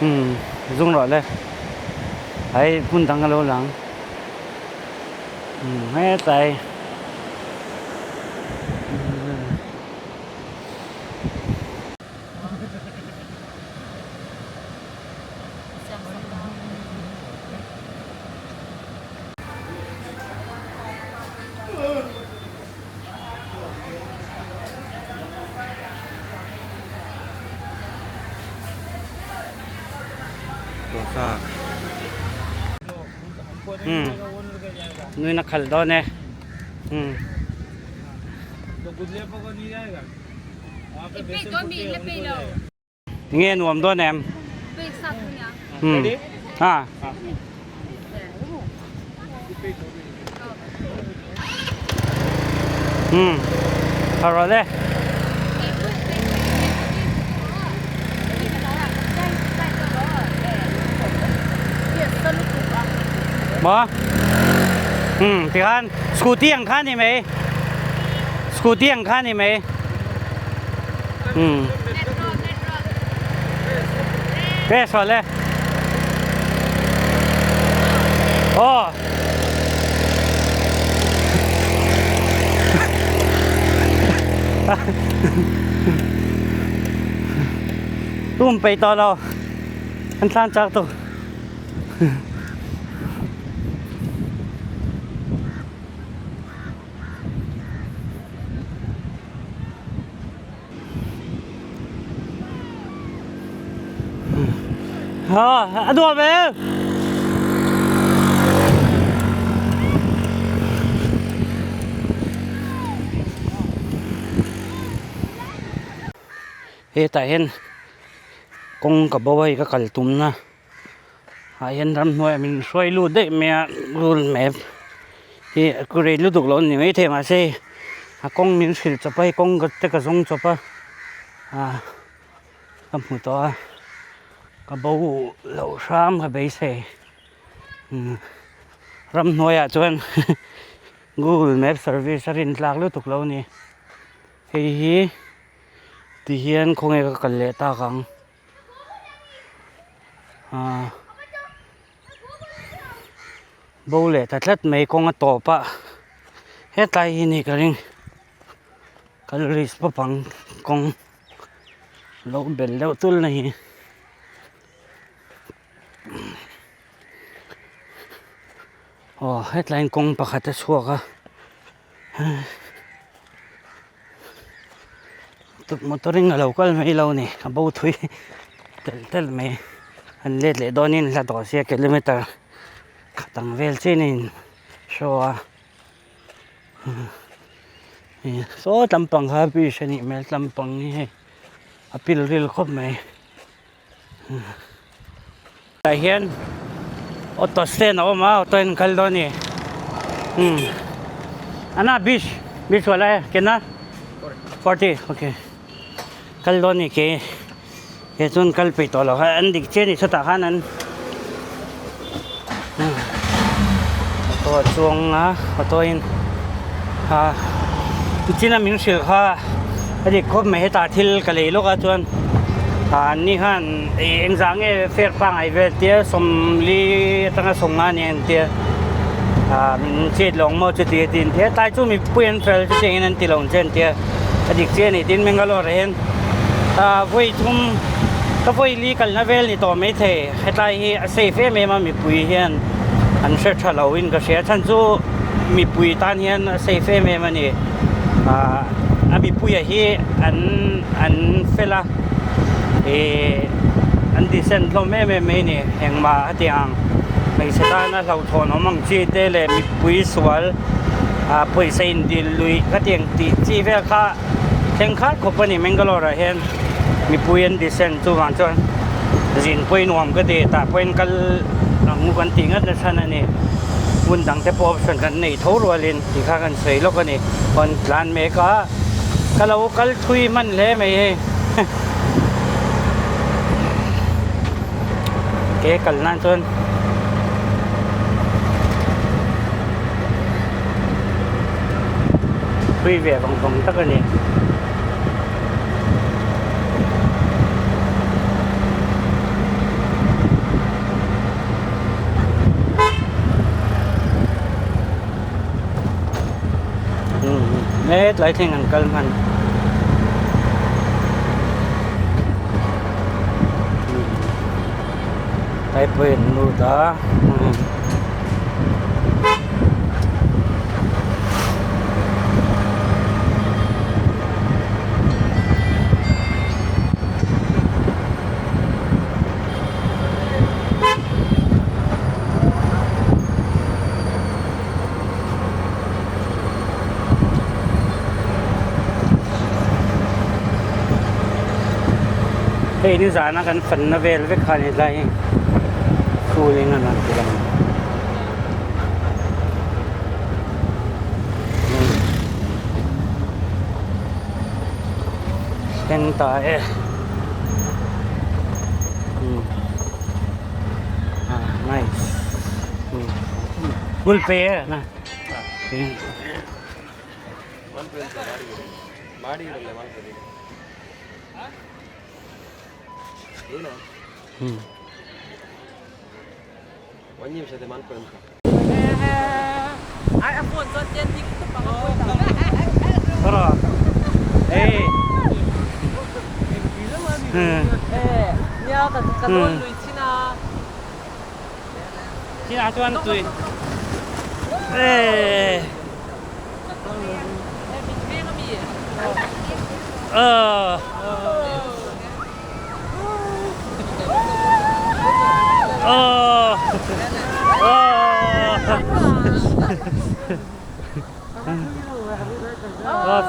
Hmm. Zung rawh le. Hei hmun dang a lo lang. Hmm. Hetlai. Car umm nuin a khalh dawn e umm. Nge nuam dawn em? Umm ha. Umm tha rawh le. Maw? Umm tikhan scooty ang kha ni mai. Scooty ang kha ni mai. Umm. Press rawh le. Aw. Tum pei tawh lo. An thlan chak tuk. A nuam em? Hetah hian kawng ka bo a hei ka kal tumna ah hian ramhnuaiah min hruai lut daih mai a google map hi a rei lutuk lo a ni maithei mahse a kawng min hrilh chawp a hei kawng te ka zawng chawp a ah ka hmu tawh a ka bo loh hram ka beisei ramhnuaiah chuan google map service a rin tlak lutuk lo a ni hei hi tihian khawnge ka kal leh tak ang. Ahh bo leh ta tlat mai kawng a tawp a hetlai hi ni ka ring calories pawp ang kawng lo bel deuh tul na hi aw hetlaiin kawng pakhat a chhuak a. Motor in a lo kal mai lo ni a bo thui telh telh mai an let leh dawnin hla tawh sia kilometer khat ang vel chin a in show a saw tlampang kha fish a nih hmel tlampang hi hei a pil ril khawp mai tah hian auto stand a awm a auto in kal dawn a ni umm ana beach beach wala e kena 40 okay kal dawn a ni ke he chuan kal peih tawh lo kha an dik chiah a ni chutah khan an auto a chuang a auto in a nichin a min hrilh kha a dik khawp mai hetah thil ka lei lawk a chuan ah an ni khan ih engzah nge fare pangngai vel tia sawmli atanga sawmnga ania an tia ah min chet lo ang maw chuti a ti an tia tlai chu mipui an fel chu tiangin an ti lo ang che an tia a dik chiah a ni tin Bangalore ah hian ah vawi thum ka vawi li kalna vel ni tawh maithei hetlai hi a safe em em a mipui hian an hre tha lo in ka hria chhan chu mipui tan hian a safe em em a ni ah a mipuia hi an an fel a ih an decent hlawm em em mai a ni engmah a ti ang hmeichhe tana hlauhthawn awm ang chi te leh mipui sual ah pawisa indil luih ka ti ang tih chi vel kha thleng khat khawp a ni Mangalore ah hian mipui an decent chuvang chuan zin pawhin nuam ka ti tah pawhin kal ang u kan tih ngat nasa a ni hmun dang te pawh option kan nei tho rualin tih kha kan sawi lawk a ni rawn tlan mek a ka lo kal thui hman hle mai hei ke kal nan chuan thui ve vang vang tak a ni. Hetlai thleng an kal hman. Tlai pawhin an lut a. Hei nizana kan fanna vel vek kha a ni tlai hi full in an rawn ti lang. Thleng ta e. Ah nice. Gul pe e na.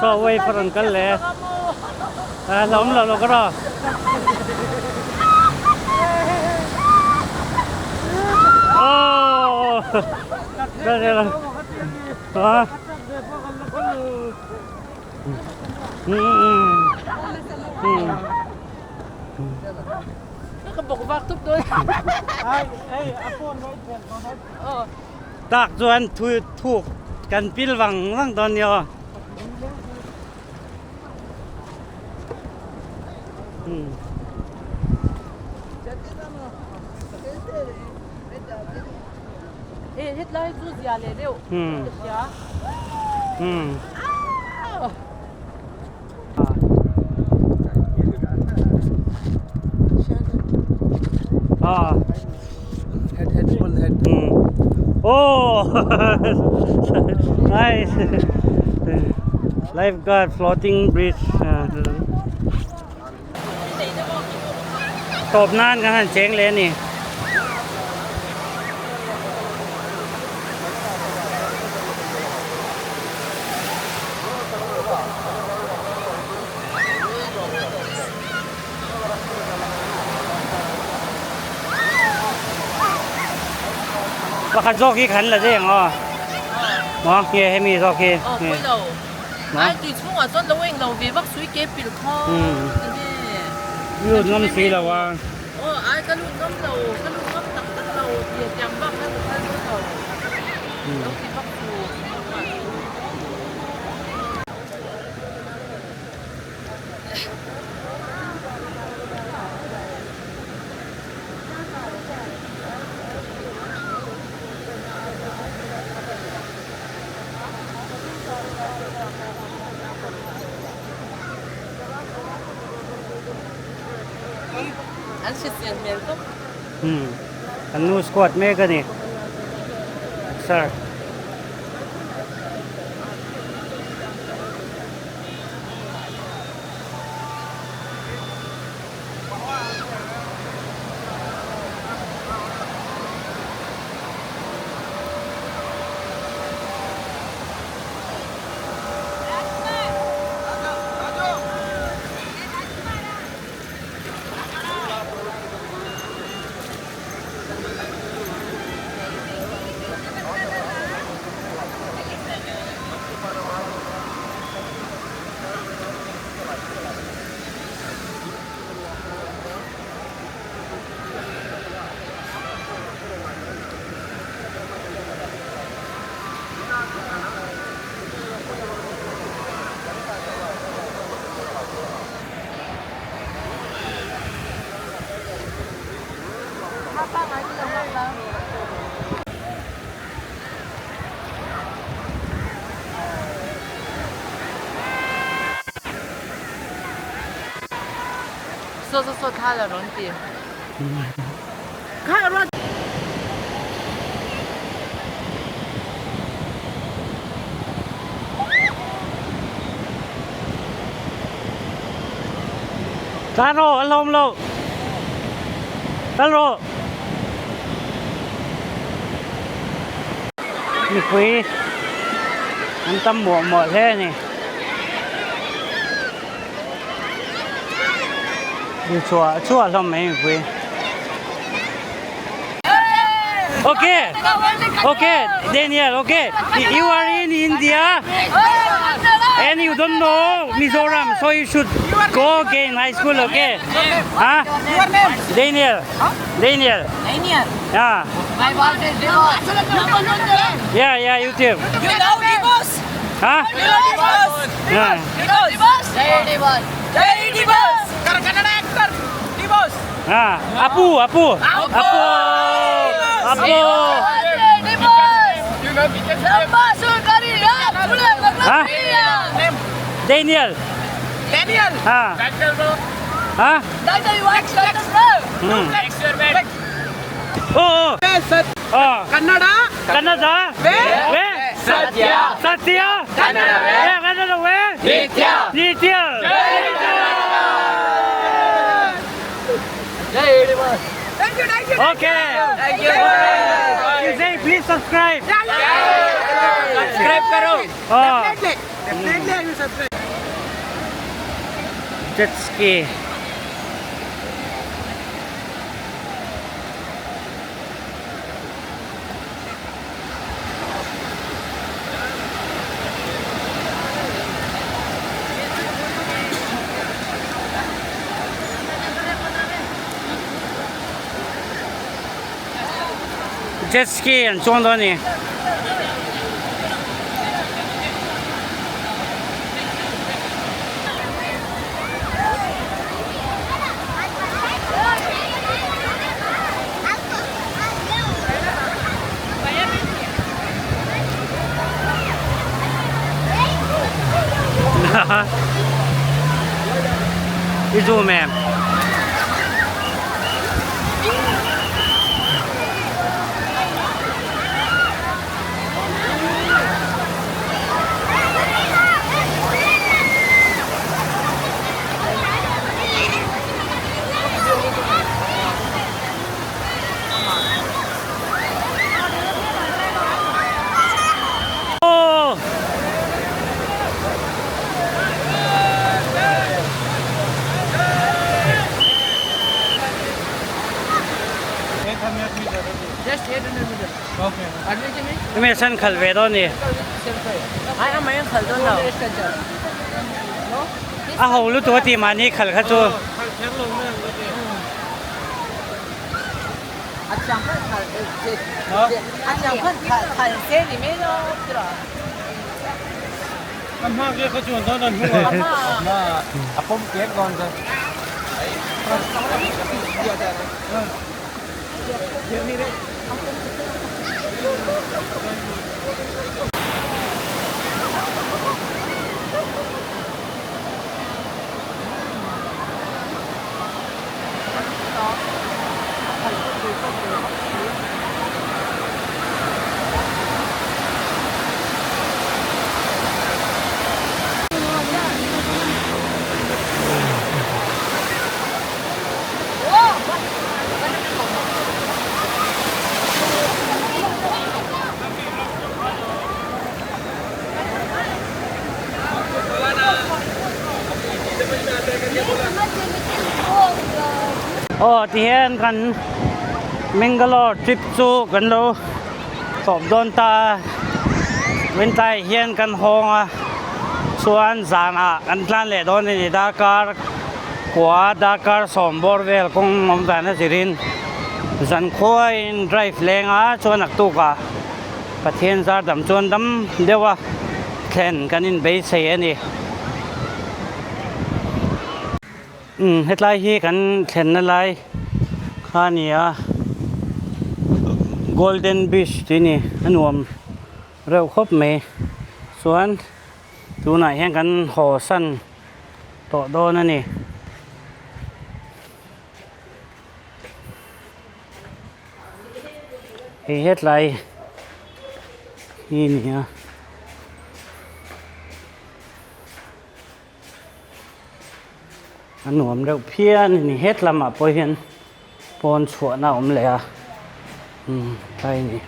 Saw wave a rawn kal leh a hlauhawm loh loh ka rawh aww Tak chuan thuk kan pil vang vang dawn nia aw. Head, head, full head. Oh, nice. Lifeguard floating bridge. Tawp nan kan han cheng leh a ni. Pakhat zawk hi khan la zeng aw. Maw nge hemi zawk hi. Aw pawilo. Ai tui chhungah chuan lo eng lo ve vak sui ke pilh kha enge. Lut ngam si lo a. Aw ai ka lut ngam lo ka lut ngam tak tak lo tia tiang bak kha ka phal dawn lo. Lo ti vak su. An hriat hmel khawp. Hmm. Kan nu squat mek a ni. Sir. Saw saw saw thla la rawn ti. Tlan rawh a hlawm lo. Kal rawh. Mipui an tam muah muah hle a ni. Ri chhuah chhuah hlawm mai mipui. Okay, okay, Daniel, okay. You are in India and you don't know Mizoram, so you should go again high school, okay? Huh? Your name? Daniel. Daniel. Daniel. Yeah. My boss is Devos. Yeah, yeah, YouTube. You know Devos? Huh? You know Devos? Yeah. Devos. Jai Devos. Jai Devos. Kannada actor. Devos. Ah, Apu, Apu. Apu. Apu. Devos. You know because Huh? Daniel. Daniel. Ah. Huh? Hmm. Oh, oh. Oh. Kannada. Kannada. Where? Satya. Satya. Kannada. Where? Kannada where? Nitya. Nitya. Thank you, thank you. Okay. Thank you. You say please subscribe. Subscribe karo. Oh. Definitely I will subscribe. Jet ski. Jet ski an chuang dawn a ni. I zoom em? Oh! Just 800 meter. Okay. Me san khal ve dawn ni. Ai am mai khal don lo. A ho lu tu ti mani khal kha chu. A chang phan khal a chang phan khal khal se ni me no tra. Apom cake gone sir. Aw ti hian kan Mangalore trip chu kan lo tawp dawn ta a Wintai hian kan hawng a chuan zanah kan tlan leh dawn a ni darkar kua darkar sawm bawr vel kawng awm dan a zirin zankhua in drive leng a chuan a tukah Pathian zar dam chuan dam deuh a thlen kan inbeisei a ni. Umm hetlai hi kan thlenna lai kha a ni a golden beach tih a ni a nuam reuh khawp mai chuan tunah hian kan haw san tawh dawn a ni. Hei hetlai hi a ni a. A nuam deuh phian a ni het lamah pawh hian pawn chhuahna a awm leh a umm tlai a ni.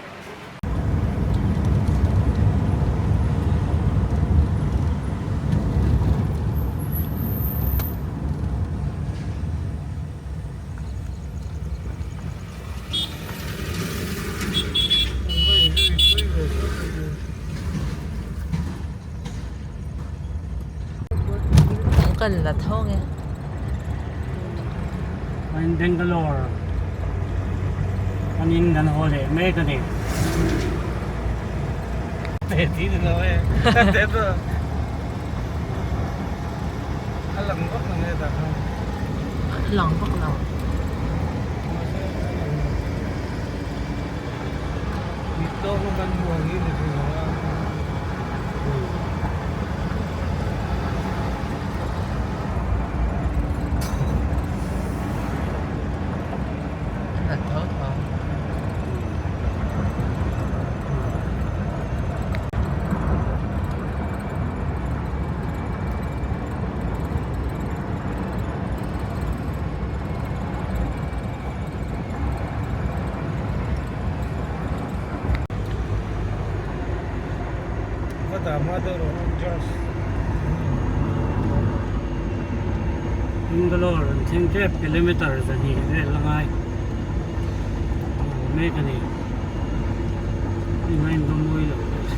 Kan la tho nge. In Bangalore kan in kan haw leh mek a ni. Lang vak lo. An tho tho. Bangalore an thleng tep kilometer zahnih vel a ngai mek a ni. Heng a inva mawi lo deuh.